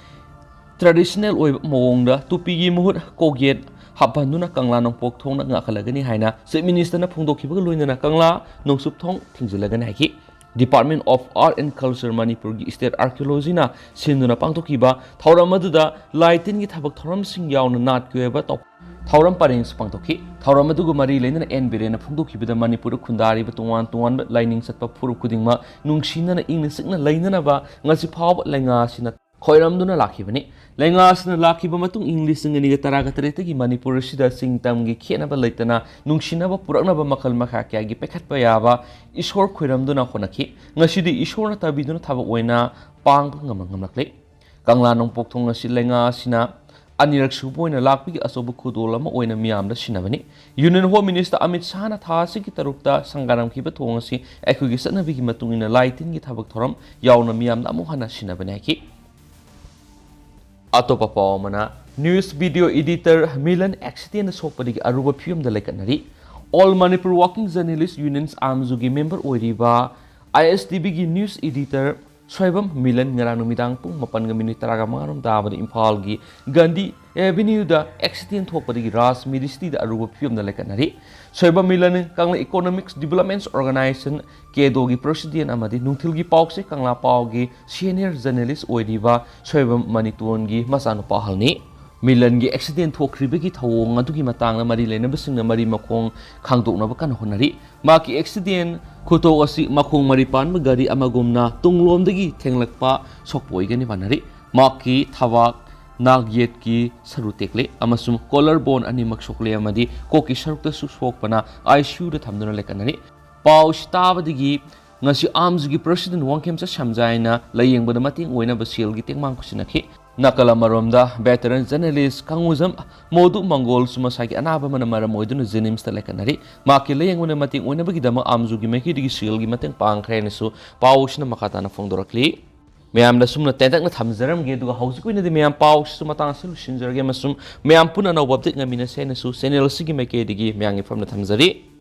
traditional ꯑꯣꯏꯕ ꯃꯑꯣꯡꯗ ꯇꯨꯄꯤꯒꯤ ꯃꯍꯨꯠ ꯀꯣꯛꯌꯦꯠ ꯍꯥꯞꯍꯟꯗꯨꯅ ꯀꯪꯂꯥ ꯅꯣꯡꯄꯣꯛ ꯊꯣꯡꯅ ꯉꯥꯛꯍꯜꯂꯒꯅꯤ ꯍꯥꯏꯅ Chief Minister ꯅ ꯐꯣꯡꯗꯣꯛꯈꯤꯕꯒ ꯂꯣꯏꯅꯅ ꯀꯪꯂꯥ ꯅꯣꯡꯆꯨꯞ ꯊꯣꯡ ꯊꯤꯡꯖꯤꯜꯂꯒꯅꯤ ꯍꯥꯏꯈꯤ꯫ Department of Art and Culture ꯃꯅꯤꯄꯨꯔꯒꯤ State Archaeology ꯅ ꯁꯤꯟꯗꯨꯅ ꯄꯥꯡꯊꯣꯛꯈꯤꯕ ꯊꯧꯔꯝ ꯑꯗꯨꯗ ꯂꯥꯏ ꯇꯤꯟꯒꯤ ꯊꯕꯛ ꯊꯧꯔꯝꯁꯤꯡ ꯌꯥꯎꯅ ꯅꯥꯠꯀꯤ ꯑꯣꯏꯕ ꯇꯧ-, ꯊꯧꯔꯝ ꯄꯔꯦꯡꯁꯨ ꯄꯥꯡꯊꯣꯛꯈꯤ꯫ ꯊꯧꯔꯝ ꯑꯗꯨꯒ ꯃꯔꯤ ꯂꯩꯅꯅ N ꯕꯤꯔꯦꯟꯅ ꯐꯣꯡꯗꯣꯛꯈꯤꯕꯗ ꯃꯅꯤꯄꯨꯔꯗ ꯈꯨꯟꯗꯥꯔꯤꯕ ꯇꯣꯉꯥꯟ ꯇꯣꯉꯥꯟꯕ ꯂꯥꯏꯅꯤꯡ ꯆꯠꯄ ꯐꯨꯔꯨꯞ ꯈꯨꯗꯤꯡꯃꯛ ꯅꯨꯡꯁꯤꯅꯅ ꯏꯪꯅ ꯆꯤꯛꯅ ꯂꯩꯅꯅꯕ ꯉꯁꯤ ꯐꯥꯎꯕ ꯂꯩꯉꯥꯛ ꯑꯁꯤꯅ ꯈꯣꯏꯔꯝꯗꯨꯅ ꯂꯥꯛꯈꯤꯕꯅꯤ꯫ ꯂꯩꯉꯥꯛ ꯑꯁꯤꯅ ꯂꯥꯛꯈꯤꯕ ꯃꯇꯨꯡ ꯏꯪ ꯂꯤꯁꯤꯡ ꯑꯅꯤꯒ ꯇꯔꯥꯒ ꯇꯔꯦꯠꯇꯒꯤ ꯃꯅꯤꯄꯨꯔ ꯑꯁꯤꯗ ꯆꯤꯡ ꯇꯝꯒꯤ ꯈꯦꯠꯅꯕ ꯂꯩꯇꯅ ꯅꯨꯡꯁꯤꯅꯕ ꯄꯨꯔꯛꯅꯕ ꯃꯈꯜ ꯃꯈꯥ ꯀꯌꯥꯒꯤ ꯄꯥꯏꯈꯠꯄ ꯌꯥꯕ ꯏꯁꯣꯔ ꯈꯣꯏꯔꯝꯗꯨꯅ ꯍꯣꯠꯅꯈꯤ꯫ ꯉꯁꯤꯗꯤ ꯏꯁꯣꯔꯅ ꯇꯥꯕꯤꯗꯨꯅ ꯊꯕꯛ ꯑꯣꯏꯅ ꯄꯥꯡꯕ ꯉꯝꯕ ꯉꯝꯂꯛꯂꯦ꯫ ꯀꯪꯂꯥ ꯅꯣꯡꯄꯣꯛ ꯊꯣꯡ ꯑꯁꯤ ꯂꯩꯉꯥꯛ ꯑꯁꯤꯅ ꯑꯅꯤꯔꯛ ꯁꯨꯕ ꯑꯣꯏꯅ ꯂꯥꯛꯄꯒꯤ ꯑꯆꯧꯕ ꯈꯨꯗꯣꯜ ꯑꯃ ꯑꯣꯏꯅ ꯃꯤꯌꯥꯝꯗ ꯁꯤꯟꯅꯕꯅꯤ꯫ Union Home Minister ꯑꯃꯤꯠ ꯁꯥꯍꯅ ꯊꯥ ꯑꯁꯤꯒꯤ ꯇꯔꯨꯛꯇ ꯁꯪꯒꯥꯔꯝꯈꯤꯕ ꯊꯣꯡ ꯑꯁꯤ ꯑꯩꯈꯣꯏꯒꯤ ꯆꯠꯅꯕꯤꯒꯤ ꯃꯇꯨꯡ ꯏꯟꯅ ꯂꯥꯏ ꯇꯤꯟꯒꯤ ꯊꯕꯛ ꯊꯧꯔꯝ ꯌꯥꯎꯅ ꯃꯤꯌꯥꯝꯗ ꯑꯃꯨꯛ ꯍꯟꯅ ꯁꯤꯟꯅꯕꯅꯤ ꯍꯥꯏꯈꯤ꯫ ꯑꯇꯣꯞꯄ ꯄꯥꯎ ꯑꯃꯅ, news video editor Milan accident ꯗ ꯁꯣꯛꯄꯗꯒꯤ ꯑꯔꯨꯕ ꯐꯤꯕꯝꯗ ꯂꯩꯈꯠꯅꯔꯤ꯫ All Manipur Working Journalist Unions, ꯑꯥꯝꯖꯨꯒꯤ member ꯑꯣꯏꯔꯤꯕ I S T V ꯒꯤ news editor ꯁꯣꯏꯕꯝ ꯃꯤꯂꯟ ꯉꯔꯥꯡ ꯅꯨꯃꯤꯗꯥꯡ ꯄꯨꯡ ꯃꯥꯄꯟꯒ ꯃꯤꯅꯤꯠ ꯇꯔꯥꯃꯉꯥ ꯔꯣꯝ ꯇꯥꯕꯗ ꯏꯝꯐꯥꯜꯒꯤ ꯒꯥꯟꯙꯤ Avenue ꯗ accident ꯊꯣꯛꯄꯗꯒꯤ ꯔꯥꯖ ꯃꯤꯗꯤꯁꯇꯤꯗ ꯑꯔꯨꯕ ꯐꯤꯕꯝꯗ ꯂꯩꯈꯠꯅꯔꯤ꯫ ꯁꯣꯏꯕꯝ ꯃꯤꯂꯟ ꯀꯪꯂꯥ Economics Development Organization, ꯀꯦꯗꯣꯒꯤ president ꯑꯃꯗꯤ ꯅꯨꯡꯊꯤꯜꯒꯤ ꯄꯥꯎꯆꯦ ꯀꯪꯂꯥ ꯄꯥꯎꯒꯤ senior journalist ꯑꯣꯏꯔꯤꯕ ꯁꯣꯏꯕꯝ ꯃꯅꯤꯇꯣꯟꯒꯤ ꯃꯆꯥꯅꯨꯄꯥ ꯑꯍꯜꯅꯤ꯫ ꯃꯤꯂꯟꯒꯤ accident ꯊꯣꯛꯈ꯭ꯔꯤꯕꯒꯤ ꯊꯧꯑꯣꯡ ꯑꯗꯨꯒꯤ ꯃꯇꯥꯡꯗ ꯃꯔꯤ ꯂꯩꯅꯕꯁꯤꯡꯅ ꯃꯔꯤ ꯃꯈꯣꯡ ꯈꯪꯗꯣꯛꯅꯕ ꯀꯟꯅ ꯍꯣꯠꯅꯔꯤ꯫ ꯃꯍꯥꯛꯀꯤ accident ꯈꯨꯊꯣꯛ ꯑꯁꯤ ꯃꯈꯣꯡ ꯃꯔꯤ ꯄꯥꯟꯕ ꯒꯥꯔꯤ ꯑꯃꯒꯨꯝꯅ ꯇꯨꯡꯂꯣꯝꯗꯒꯤ ꯊꯦꯡꯂꯛꯄ ꯁꯣꯛꯄ ꯑꯣꯏꯒꯅꯤ ꯃꯥꯟꯅꯔꯤ꯫ ꯃꯍꯥꯛꯀꯤ ꯊꯕꯥꯛ ꯅꯥꯛ ꯌꯦꯠꯀꯤ ꯁꯔꯨ ꯇꯦꯛꯂꯦ ꯑꯃꯁꯨꯡ ꯀꯣꯂꯔ ꯕꯣꯟ ꯑꯅꯤꯃꯛ ꯁꯣꯛꯂꯦ ꯑꯃꯗꯤ ꯀꯣꯛꯀꯤ ꯁꯔꯨꯛꯇꯁꯨ ꯁꯣꯛꯄꯅ ꯑꯥꯏ ꯁꯤ ꯌꯨꯗ ꯊꯝꯗꯨꯅ ꯂꯩꯈꯠꯅꯔꯤ꯫ ꯄꯥꯎꯁꯤ ꯇꯥꯕꯗꯒꯤ ꯉꯁꯤ ꯑꯥꯝꯖꯨꯒꯤ ꯄ꯭ꯔꯁꯤꯗꯦꯟ ꯋꯥꯡꯈꯦꯝꯆꯠ ꯁꯝꯖꯥꯏꯅ ꯂꯥꯌꯦꯡꯕꯗ ꯃꯇꯦꯡ ꯑꯣꯏꯅꯕ ꯁꯦꯜꯒꯤ ꯇꯦꯡꯕꯥꯡ ꯈꯨꯠꯁꯤꯟꯅꯈꯤ꯫ ꯅꯥꯀꯜ ꯑꯃꯔꯣꯝꯗ veteran journalist ꯀꯪꯉꯨꯖꯝ ꯃꯣꯗꯨ ꯃꯪꯒꯣꯜꯁꯨ ꯃꯁꯥꯒꯤ ꯑꯅꯥꯕ ꯑꯃꯅ ꯃꯔꯝ ꯑꯣꯏꯗꯨꯅ ꯖꯦꯅꯤꯝꯁꯇ ꯂꯩꯈꯠꯅꯔꯤ꯫ ꯃꯍꯥꯛꯀꯤ ꯂꯥꯌꯦꯡꯕꯗ ꯃꯇꯦꯡ ꯑꯣꯏꯅꯕꯒꯤꯗꯃꯛ ꯑꯥꯝꯖꯨꯒꯤ ꯃꯥꯏꯀꯩꯗꯒꯤ ꯁꯦꯜꯒꯤ ꯃꯇꯦꯡ ꯄꯥꯡꯈ꯭ꯔꯦ ꯍꯥꯏꯅꯁꯨ ꯄꯥꯎꯁꯤꯅ ꯃꯈꯥ ꯇꯥꯅ ꯐꯣꯡꯗꯣꯔꯛꯂꯤ꯫ ꯃꯌꯥꯝꯗ ꯁꯨꯝꯅ ꯇꯦꯟꯇꯛꯅ ꯊꯝꯖꯔꯝꯒꯦ, ꯑꯗꯨꯒ ꯍꯧꯖꯤꯛꯀꯤ ꯑꯣꯏꯅꯗꯤ ꯃꯌꯥꯝ ꯄꯥꯎꯁꯤꯁꯨ ꯃꯇꯥꯡ ꯑꯁꯤ ꯂꯣꯏꯁꯤꯟꯖꯔꯒꯦ ꯑꯃꯁꯨꯡ ꯃꯌꯥꯝ ꯄꯨꯟꯅ ꯑꯅꯧꯕ update ꯉꯥꯏꯃꯤꯟꯅꯁꯦ ꯍꯥꯏꯅꯁꯨ channel ꯑꯁꯤꯒꯤ ꯃꯥꯏꯀꯩꯗꯒꯤ ꯃꯌꯥꯝꯒꯤ ꯐꯝꯅ ꯊꯝꯖꯔꯤ꯫